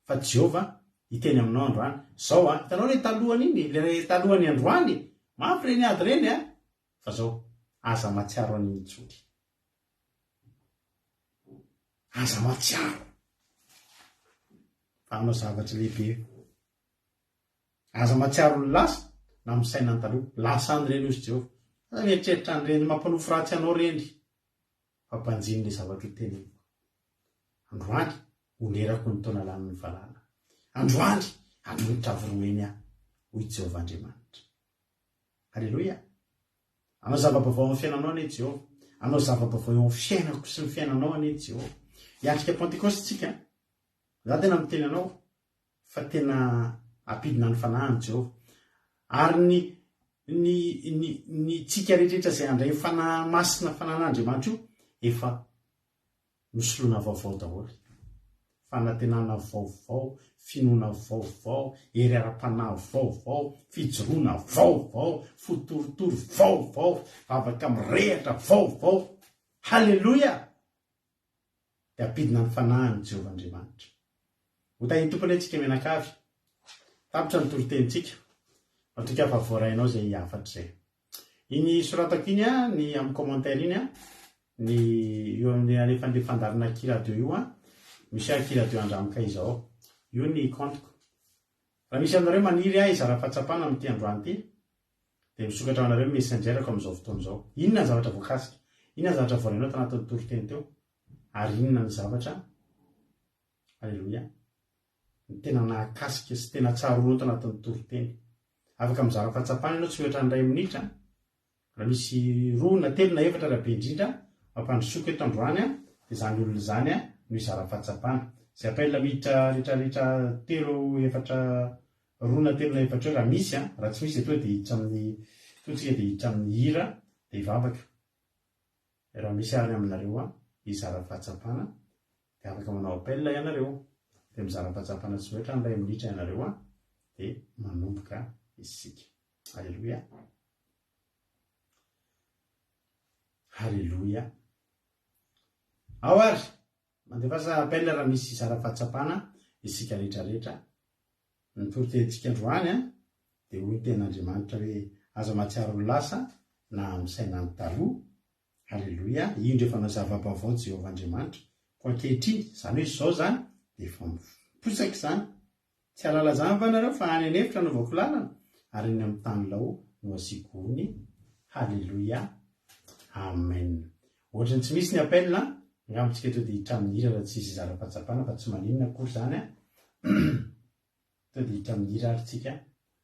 Fa Jehovah hiteny aminao androany, zao an, hitanao le talohany iny, le talohany androany, mafy reny ady reny an, Fa zao, aza matsiaro an'iny intsony. Aza matsiaro. Fa hanao zavatra lehibe. Aza matsiaro ny lasa na misaina ny taloha. Lasa any ireny hozy Jehovah. Aza mieritreritra an'ireny mampanofy ratsy anao ireny. Fa banjino ilay zavatra ho teneniko. Androany, honerako ny taona lanin'ny valala. Androany, hanolotra avo roa heny aho, hoy Jehovah Andriamanitra. Aleloia! Hanao zava-baovao amin'ny fiainanao anie Jehovah. Hanao zava-baovao eo amin'ny fiainako sy ny fiainanao anie Jehovah. Hiatrika Pentekoste tsika. Za tena miteny anao fa tena hampidina ny fanahiny Jehovah. Ary ny ny ny ny tsika rehetra izay handray ny fanahy masina fanan'Andriamanitra io efa Nosoloina vaovao daholo. Fanantenana vaovao, finoana vaovao, hery ara-panahy vaovao, fijoroana vaovao, fo torotoro vaovao, vavaka mirehatra vaovao. Haleloia! Dia ampidina ny fanahin'i Jehovah Andriamanitra. Ho tahin'ny Tompo anie tsika mianakavy. Tapitra ny toritenintsika. Matoky aho fa voarainao izay hafatra izay. Iny soratako iny an, ny amin'ny commentaire iny an, ny eo amin'ny alefan'ilay fandaharana Aky Radio io an, misy hoe Aky Radio Andramka izao. Io ny compte-ko. Raha misy aminareo maniry ahy hizara fahatsapana amin'ity androany ity, dia misokatra ho anareo ny messenger-ko amin'izao fotoana izao. Inona ny zavatra voakasika? Inona ny zavatra voarainao tanatin'ny toriteny teo? Ary inona ny zavatra, Aleloia, ny tena nahakasika sy tena tsaroanao tanatin'ny toriteny? Afaka mizara fahatsapana ianao tsy mihoatra ny iray minitra, raha misy roa na telo na efatra raha be indrindra mampandrosoako eto androany dia izany olona izany no hizara fahatsapana. Izay appel miditra rehetrarehetra telo efatra roa na telo na efatra eo raha misy an, raha tsy misy dia tonga dia hiditra amin'ny tonga tsika dia hiditra amin'ny hira dia hivavaka. Raha misy ary aminareo hizara fahatsapana Dia afaka manao appel ianareo. Dia mizara fahatsapana tsy mihoatra ny iray minitra ianareo an, dia manomboka isika. Aleloia. Aleloia. Ao ary, mandefasa appel raha misy hizara fahatsapana isika rehetra rehetra. Ny toritenintsika androany an, dia hoy ny tenin'Andriamanitra hoe aza mahatsiaro ny lasa na misaina ny taloha, Haleloia, indro efa nanao zava-baovao Jehovah Andriamanitra, koa ankehitriny, izany hoe izao izany, dia efa miposaka izany. Tsy hahalala izany va nareo fa any an'efitra anaovako lalana, ary eny amin'ny tany lao no asiako ony. Haleloia. Amen. Ohatry ny tsy misy ny appel an, angamba tsika tonga dia hiditra amin'ny hira raha tsy hisy hizara fahatsapana fa tsy maninona akory izany an. Tonga dia hiditra amin'ny hira ary tsika.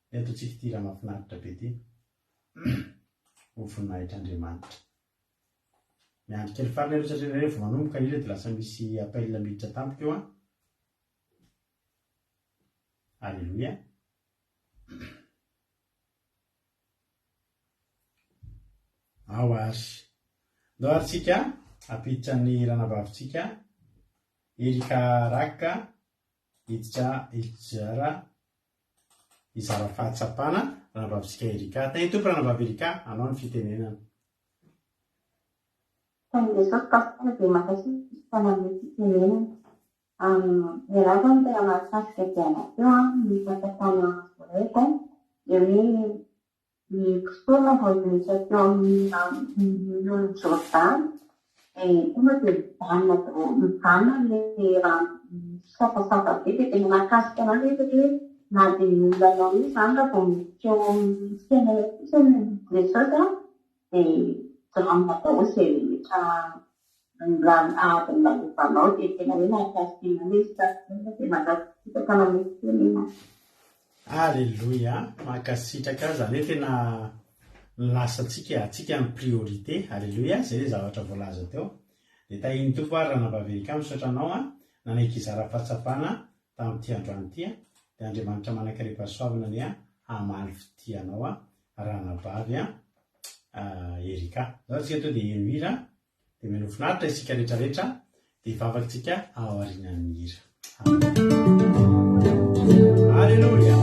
Ndeha ataontsika ity hira mahafinaritra be ity. Ho voninahitr'Andriamanitra. Miandry kely farany aloha satria rehefa manomboka ny hira dia lasa misy appel miditra tampoka eo an. Alléluia. Ao ary. Ndao ary tsika hampiditra ny ranabavintsika Erika Raka hiditra hizara. hizara fahatsapana Ranabavintsika Erika. Tahin'ny Tompo Ranabavy Erika, anao ny fitenenana. Tahin'i Jesosy Pasitera dia mankasitraka nanome fitenenana. Ny anah zao no tena mahakasika dia anah teo an, ny fahatsapana voaraiko dia hoe ny mpisorona vao niditra teo amin'ny ranon'i Jordana dia tonga dia mijanona daholo, mijanona ilay rano misafasafa be dia tena nahakasika anah ilay izy satria hoe na dia ny olona anao io izany raha vao miditra eo amin'ny fiainana fotsiny Jesosy an dia mijanona daholo izay rehetra ady nolalovanao dia tena hoe nahakasika anah ilay izy pasitera dia mankasitraka nanome fitenenana. Aleloia, mankasitraka, zany hoe tena ny lasantsika, antsika ny priorité, aleloia, zay le zavatra voalaza teo. Dia tahin'ny Tompo ary Ranabavy Erika, misaotra anao an, nanaiky hizara fahatsapana tamin'ity androany ity an, dia Andriamanitra manan-karem-pahasoavana anie hamaly fitia anao an, Ranabavy an, Erika. Zao tsika to dia heno hira. Dia mino finaritra isika rehetra rehetra dia hivavaka tsika aorianan'ny hira. Amen. Alléluia.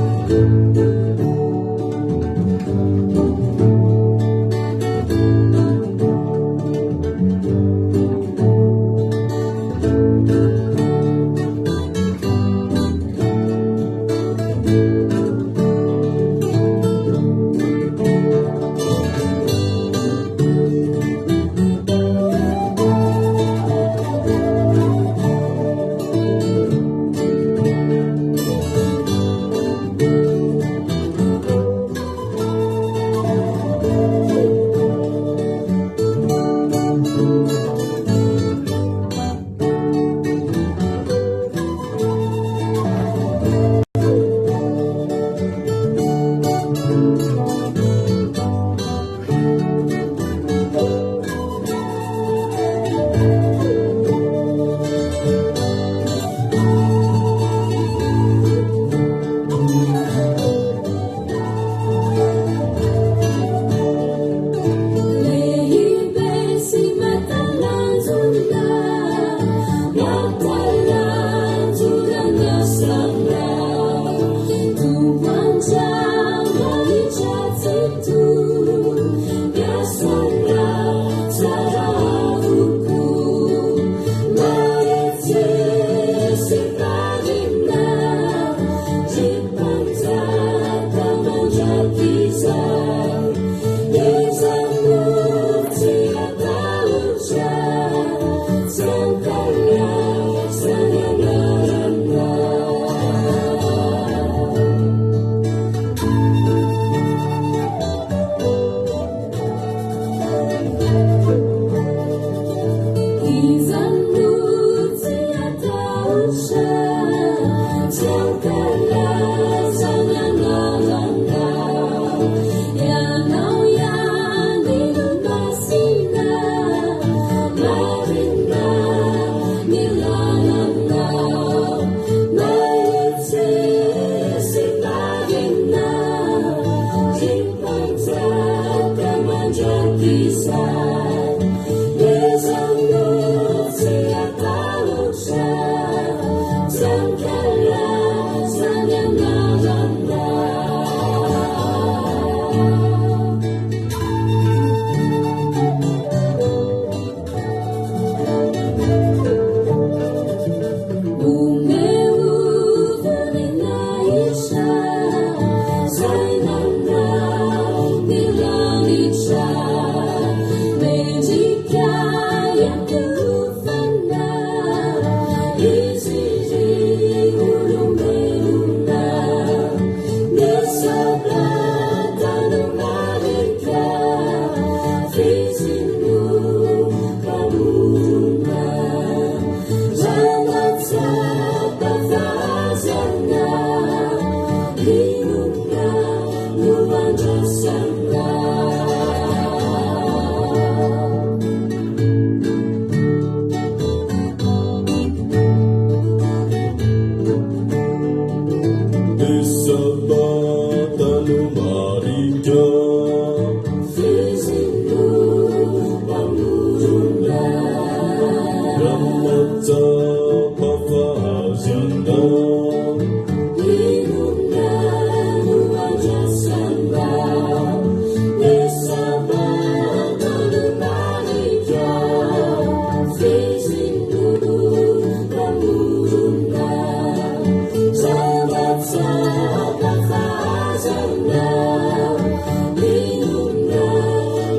Inona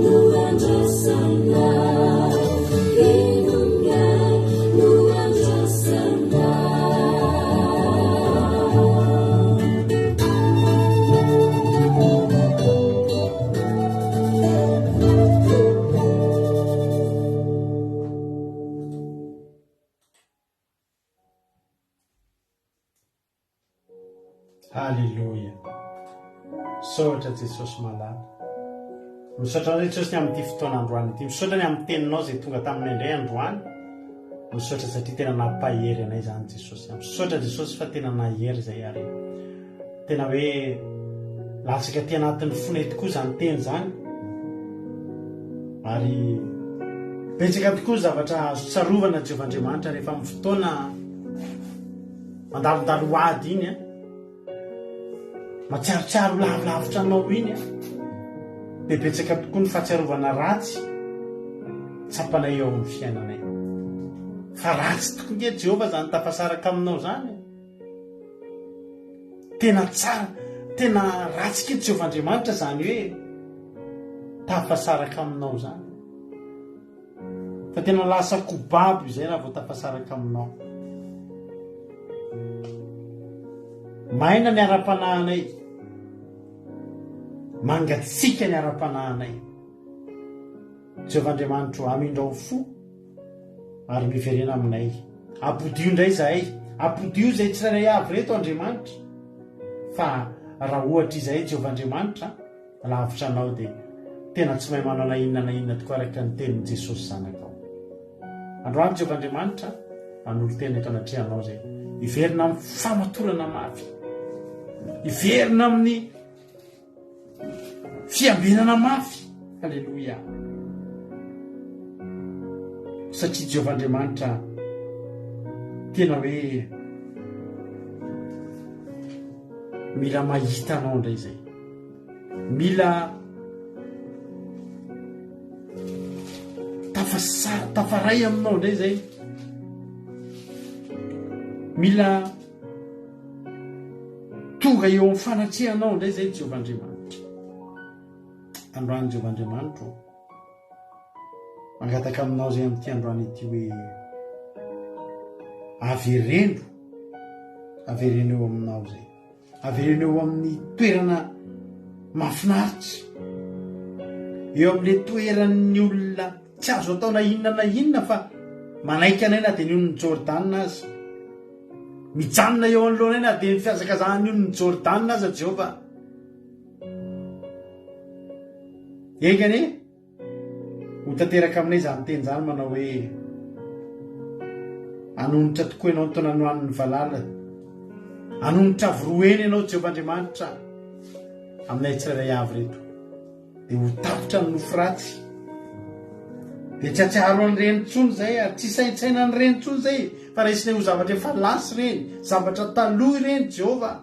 no andrasana? Inona no andrasana? Aleloia. Misaotra Jesosy malala. Misaotra anao Jesosy ny amin'ity fotoana androany ity. Misaotra ny amin'ny teninao izay tonga taminay indray androany. Misaotra satria tena nampahery anay izany Jesosy. Misaotra Jesosy fa tena nahery izay ary tena hoe latsaka aty anatin'ny fonay tokoa izany teny izany. Ary betsaka tokoa ny zavatra azo tsarovana Jehovah Andriamanitra rehefa amin'ny fotoana Mandalondalo ho ady iny an. Matsiarotsiaro lavilavitra anao iny an. Dia betsaka tokoa ny fahatsiarovana ratsy tsapanay eo amin'ny fiainanay. Fa ratsy tokoa nge Jehovah izany tafasaraka aminao izany e. Tena tsara, tena ratsy nge Jehovah Andriamanitra izany hoe tafasaraka aminao izany. Fa tena lasa kobabo izay raha vao tafasaraka aminao. Maina ny ara-panahinay. Mangatsiaka ny ara-panahinay. Jehovah Andriamanitro, amindrao fo ary miverena aminay. Apodio indray izahay. Apodio izay tsirairay avy ireto Andriamanitra. Fa raha ohatra izahay Jehovah Andriamanitra, lavitra anao dia tena tsy mahay manao na inona na inona tokoa araka ny tenin'i Jesosy Zanakao. Androany Jehovah Andriamanitra, manolo-tena eto anatrehanao izay. Hiverina amin'ny famatorana mafy. Hiverina amin'ny fiambenana mafy. Alléluia. Satria Jehovah Andriamanitra tena hoe mila mahita anao indray izay. Mila tafasa tafaray aminao indray zay. Mila tonga eo amin'ny fanatrehanao indray zay Jehovah Andriamanitra. Androany Jehovah Andriamanitra ô. Mangataka aminao zay amin'ity androany ity hoe avereno avereno eo aminao zay. Avereno eo amin'ny toerana mahafinaritra, eo amin'ilay toeran'ny olona tsy azo atao na inona na inona fa manaiky anay na dia ny onin'i Jordana aza. Mijanona eo anoloanay na dia ny fihazakazahan'ny onin'i Jordana aza Jehovah. Enga anie Ho tanteraka aminay izany teny izany manao hoe, Hanonitra tokoa ianao ny taona nohanin'ny valala. Hanonitra avo roa heny ianao, Jehovah Andriamanitra, aminay tsirairay avy ireto. Dia ho tapitra ny nofy ratsy. Dia tsy hahatsiaro an'ireny intsony izay ary tsy hisaintsaina an'ireny intsony izay, fa raisinay ho zavatra efa lasa ireny, zavatra taloha ireny, Jehovah.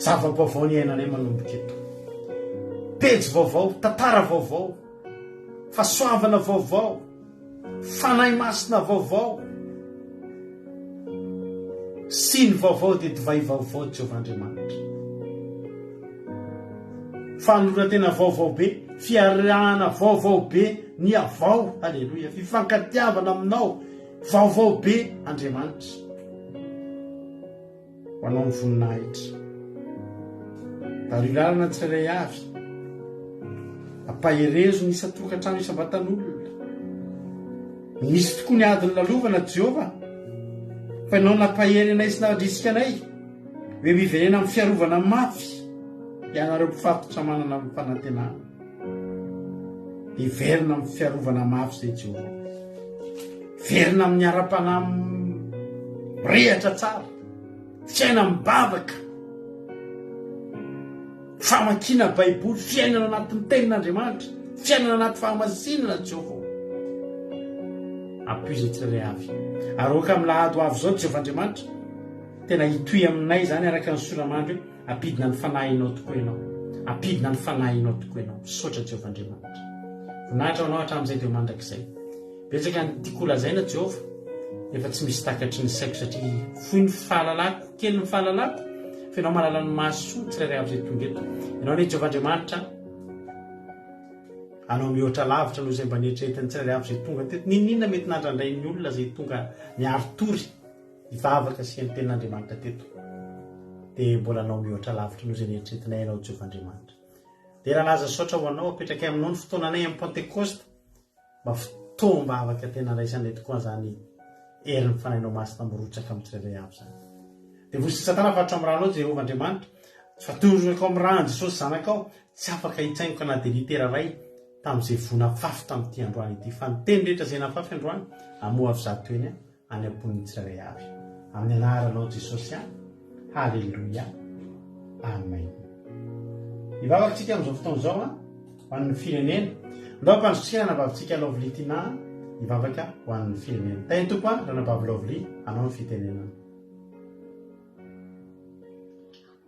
Zava-baovao ny iainanay manomboka eto. Pejy vaovao, tantara vaovao, fahasoavana vaovao, fanahy masina vaovao, siny vaovao dia divay vaovao Jehovah Andriamanitra. Fanoloran-tena vaovao be, fiarahana vaovao be ny avao, haleloia, fifankatiavana aminao vaovao be Andriamanitra. Ho anao ny voninahitra. Dario lalana ny tsirairay avy. Ampaherezo ny isan-tokantrano isam-batan'olona. Nisy tokoa ny ady nolalovana, Jehovah, fa ianao nampahery anay sy nandrisika anay hoe miverena amin'ny fiarovana mafy ianareo mpifatotra manana fanantenana. Hiverina amin'ny fiarovana mafy izay Jehovah. Verina amin'ny ara-panahy mirehatra tsara, fiainam-bavaka, famakiana Baiboly, fiainana anatin'ny tenin'Andriamanitra, fiainana anaty fahamasinana Jehovah. Ampio izay tsirairay avy. Ary aoka amin'ny lahady ho avy izao Jehovah Andriamanitra, tena hitohy aminay izany araka ny soramandry hoe ampidina ny fanahinao tokoa ianao. Ampidina ny fanahinao tokoa ianao. Misaotra Jehovah Andriamanitra. Voninahitra ho anao hatramin'izay dia ho mandrakizay. Betsaka ny tiako ho lazaina Jehovah nefa tsy misy takatry ny saiko satria fohy ny fahalalako, kely ny fahalalako. Fa Ianao mahalala ny mahasoa ny tsirairay avy izay tonga eto. Ianao anie Jehovah Andriamanitra, Anao mihoatra lavitra noho izay mba neritreretin'ny tsirairay avy izay tonga teto. N'inon'inona mety nandrandrain'ny olona izay tonga niari-tory hivavaka sy hihaino tenin'Andriamanitra teto, dia mbola Anao mihoatra lavitra noho izay neritreretinay Ianao Jehovah Andriamanitra. Dera laza saotra ho Anao, apetrakay aminao ny fotoananay amin'ny Pantekosta. Mba fotoam-bavaka tena andraisanay tokoa izany herin'ny Fanahinao Masina mirotsaka amin'ny tsirairay avy izany. Devoly sy Satana fatotra amin'ny rànao Jehovah Andriamanitra, fatorako amin'ny ràn'i Jesosy Zanakao, tsy afaka hitsaingoka na dia litera iray tamin'izay voa nafafy tamin'ity androany ity, fa ny teny rehetra izay nafafy androany, hamoa avy zato heny any am-pon'ny tsirairay avy. Amin'ny anaranao Jesosy an! Haleloia! Amen. Hivavaka tsika amin'izao fotoana izao an, ho an'ny firenena. Ndao ampandrotsika ranabavintsika Lovely Tina hivavaka ho an'ny firenena. Tahin'ny Tompo an, ranabavy Lovely, anao ny fitenenana.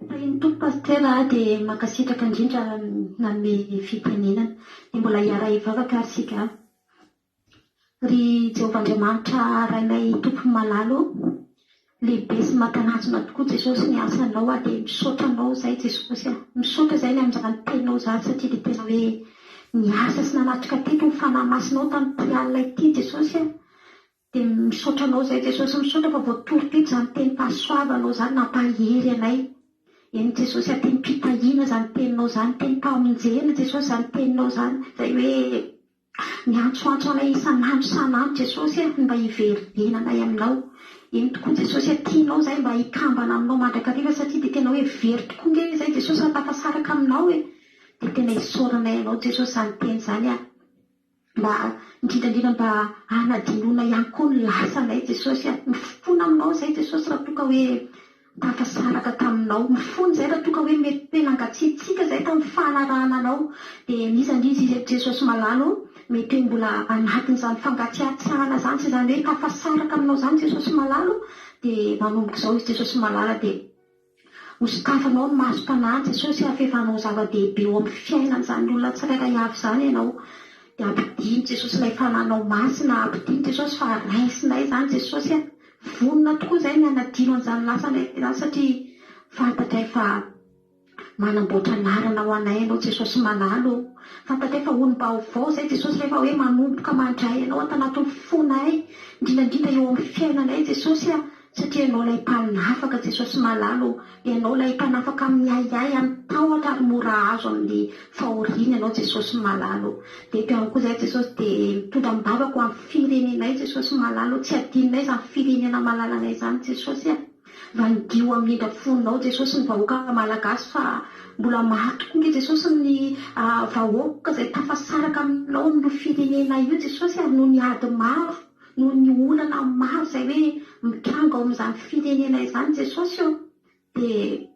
Tahin'ny Tompo Pasitera a, dia mankasitraka indrindra nanome fitenenana. Dia mbola hiara-hivavaka ary isika an. Ry Jehovah Andriamanitra Rainay Tompony malala ô, lehibe sy mahatalanjona tokoa Jesosy ny asanao aho dia misaotra anao izahay Jesosy a, misaotra izahay ny amin'izany teninao izany satria dia tena hoe niasa sy nanatrika teto ny Fanahy Masinao tamin'ity alina ity Jesosy a, dia misaotra anao izahay Jesosy, misaotra fa voatory teto izany tenim-pahasoavanao izany nampahery anay, eny Jesosy a, tenim-pitahiana izany teninao izany, tenim-pamonjena Jesosy izany teninao izany, izay hoe. Miantsoantso anay isan'andro isan'andro Jesosy a, ny mba hiverenanay aminao. Eny tokoa Jesosy a, tianao izahay mba hikambana aminao mandrakariva satria dia tena hoe very tokoa nge izay Jesosy raha tafasaraka aminao e. Dia tena isaoranay anao Jesosy izany teny izany a. Mba indrindra indrindra mba hanadinoana ihany koa ny lasanay Jesosy a. Mifona aminao izay Jesosy raha toa ka hoe tafasaraka taminao. Mifona izay raha toa ka hoe mety hoe nangatsiatsiaka izay tamin'ny fanarahana anao. Dia n'iza n'iza izy eto Jesosy malala o, mety hoe mbola anatin'izany fangatsiatsiahana izany sy izany hoe tafasaraka aminao izany Jesosy malala o, dia manomboka izao izy Jesosy malala dia hosokafanao ny masom-panahy Jesosy hafefanao zava-dehibe eo amin'ny fiainan'izany olona tsirairay avy izany ianao. Dia ampidino Jesosy ilay Fanahinao Masina, ampidino Jesosy fa raisinay izany Jesosy a. Vonona tokoa izahay ny hanadino an'izany lasanay izany satria fantatray fa manamboatra anarana ho anay Ianao Jesosy malala ô. Fantatray fa olom-baovao izahay Jesosy rehefa hoe manomboka mandray Anao ato anatin'ny fonay, indrindra indrindra eo amin'ny fiainanay Jesosy a. Satria Ianao ilay Mpanafaka Jesosy malala ô, Ianao ilay Mpanafaka amin'ny ahiahy, amin'ny tahotra ary mora azo amin'ny fahoriana Ianao Jesosy malala ô. Dia eto ihany koa izahay Jesosy dia mitondra am-bavaka ho an'ny firenenay Jesosy malala ô, tsy adinonay izany firenena malalanay izany Jesosy a. Vandio amin'ny indra fonao Jesosy ny vahoaka Malagasy fa mbola maro tokoa nge Jesosy ny vahoaka izay tafasaraka aminao amin'io firenena io Jesosy a, noho ny ady maro. noho ny olana maro izay hoe mitranga ao amin'izany firenena izany Jesosy ô! dia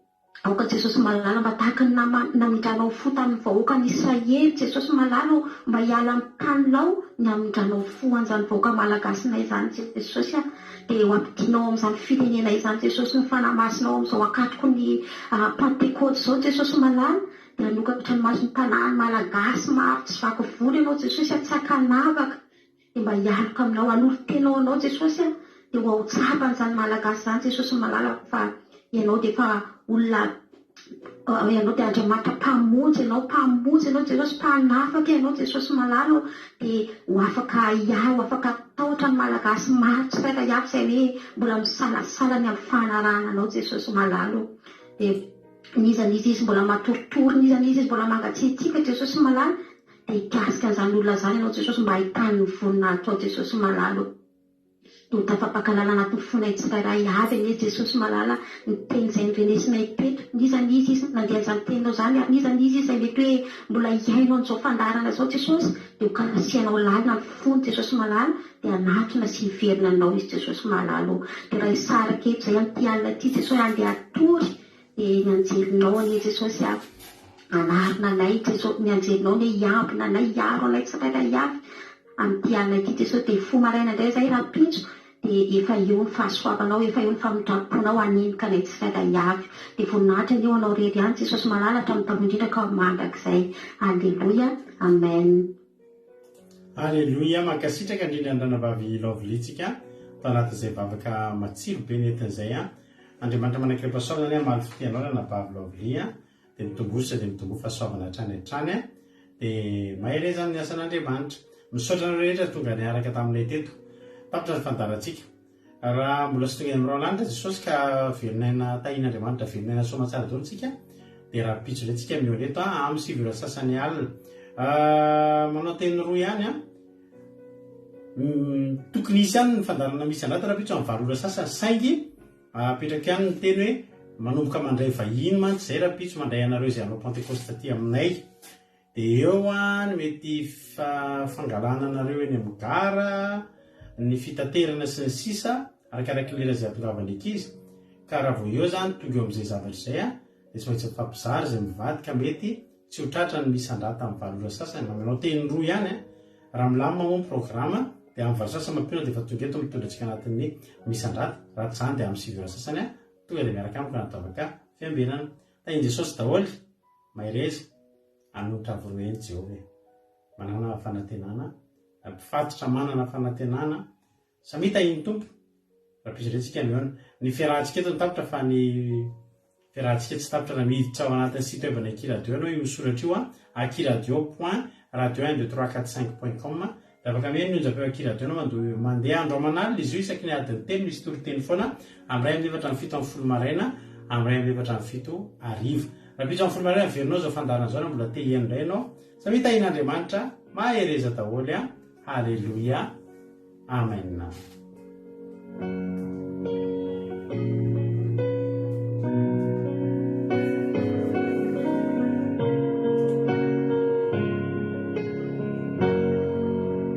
aoka Jesosy malala mba tahaka ny namindranao fo tamin'ny vahoakan'i Israely Jesosy malala ô! mba hiala amin'ny taninao ny hamindranao fo an'izany vahoaka malagasinay izany Jesosy a! dia ho ampidinao amin'izany firenena izany Jesosy ny Fanahy Masinao amin'izao ankatoky ny Pantekoty izao Jesosy malala dia hanokatra ny masom-panahin'ny malagasy maro tsy vaky volo ianao Jesosy a! tsy ankanavaka Dia mba hialoka aminao, hanolo-tena ho anao Jesosy a, dia ho ao tsapany izany Malagasy izany Jesosy malala fa ianao dia efa olona ianao dia Andriamanitra mpamonjy ianao, mpamonjy ianao Jesosy, mpanafaka ianao Jesosy malala ô, dia ho afaka hiahy, ho afaka hatahotra ny Malagasy maro tsirairay avy izay hoe mbola misalasala ny amin'ny fanarahana anao Jesosy malala ô, dia n'iza n'iza izy mbola matoritory, n'iza n'iza izy mbola mangatsiatsiaka Jesosy malala, Dia hikasika an'izany olona izany Ianao Jesosy mba hahitany ny voninahitrao Jesosy malala o. Dia ho tafapaka-lala anatin'ny fonay tsirairay avy anie Jesosy malala ny teny izay norenesinay teto. N'iza n'iza izy nandeha an'izany teninao izany ary n'iza n'iza izy izay mety hoe mbola hihaino an'izao fandaharana izao Jesosy dia ho kasihanao lalina ny fony Jesosy malala dia hanatona sy hiverina anao izy Jesosy malala o. Dia raha hisaraka eto izay amin'ity alina ity Jesosy handeha hatory Dia ny anjelinao anie Jesosy a hanarina anay Jesosy, ny anjelinao anie hiambina anay, hiaro anay tsirairay avy amin'ity alina ity Jesosy, dia hifoha maraina indray izahay rahampitso dia efa eo ny fahasoavanao, efa eo ny famindram-ponao hanenika anay tsirairay avy. Dia voninahitra anie ho anao irery ihany Jesosy malala hatramin'ny taloha indrindra ka ho mandrakizay. Aleloia. Amen. Aleloia, mankasitraka indrindra ny ranabavy Lovely tsika tao anatin'izay vavaka matsiro be nentin'izay an. Andriamanitra manan-kerim-pahasoavana anie hamaly fitia anao ranabavy Lovely a. Dia mitombosa dia mitomboa fahasoavana hatrany hatrany a. Dia mahereza amin'ny asan'Andriamanitra. Misaotra anareo rehetra tonga niaraka taminay teto. Tapitra ny fandaharantsika. Raha mbola tsy tonga eny amin'ny rahona-lanitra Jesosy ka velon'aina tahian'Andriamanitra velon'aina soamantsara daholo tsika dia rahampitso indray tsika mihaona eto amin'ny 9 ora sasany alina. Manao teny roa ihany an. Tokony hisy ihany ny fandaharana misy andrata rahampitso amin'ny 8 ora sasany saingy apetrako ihany ny teny hoe manomboka mandray vahiny mantsy izay rahampitso mandray anareo izay hanao Pentekosta aty aminay. Dia eo ny mety fangalana anareo eny amin'ny gara, ny fitaterana sy ny sisa arakaraky ny lera izay hatongavan'ny ankizy. Ka raha vao eo izany tonga eo amin'izay zavatra izay dia tsy maintsy mifampizara izay mivady ka mety tsy ho tratra ny misandrata amin'ny valo ora sasany. Mba manao teny roa ihany an! Raha milamina moa ny programa dia amin'ny valo sasany mampiona dia efa tonga eto mitondra antsika anatin'ny misandrata. Raha tsy izany dia amin'ny 9 ora sasany tonga dia miaraka amiko anaty vavaka fiambenana. Tahin'i Jesosy daholo! Mahereza! Hanonitra avo roa heny Jehovah e. Manana fanantenana, mpifatotra manana fanantenana. Samia tahin'ny Tompo. Rahampitso indray tsika mihaona. Ny fiarahantsika eto no tapitra fa ny fiarahantsika tsy tapitra raha miditra ao anatin'ny site web ny Akiradio ianao io soratra io a, akiradio point radio un deux trois quatre cinq point com dia afaka mihaino ny onjam-peo Akiradio ianao mandoa mandeha andro aman'alina izy io isaky ny adiny telo misy toriteny foana amin'ny iray amin'ny efatra amin'ny 17 maraina amin'ny iray amin'ny efatra amin'ny fito hariva. Rahampitso amin'ny folo maraina averinao izao fandaharana izao raha mbola te hihaino indray ianao. Samia tahian'Andriamanitra, mahereza daholo an! Haleloia! Amen!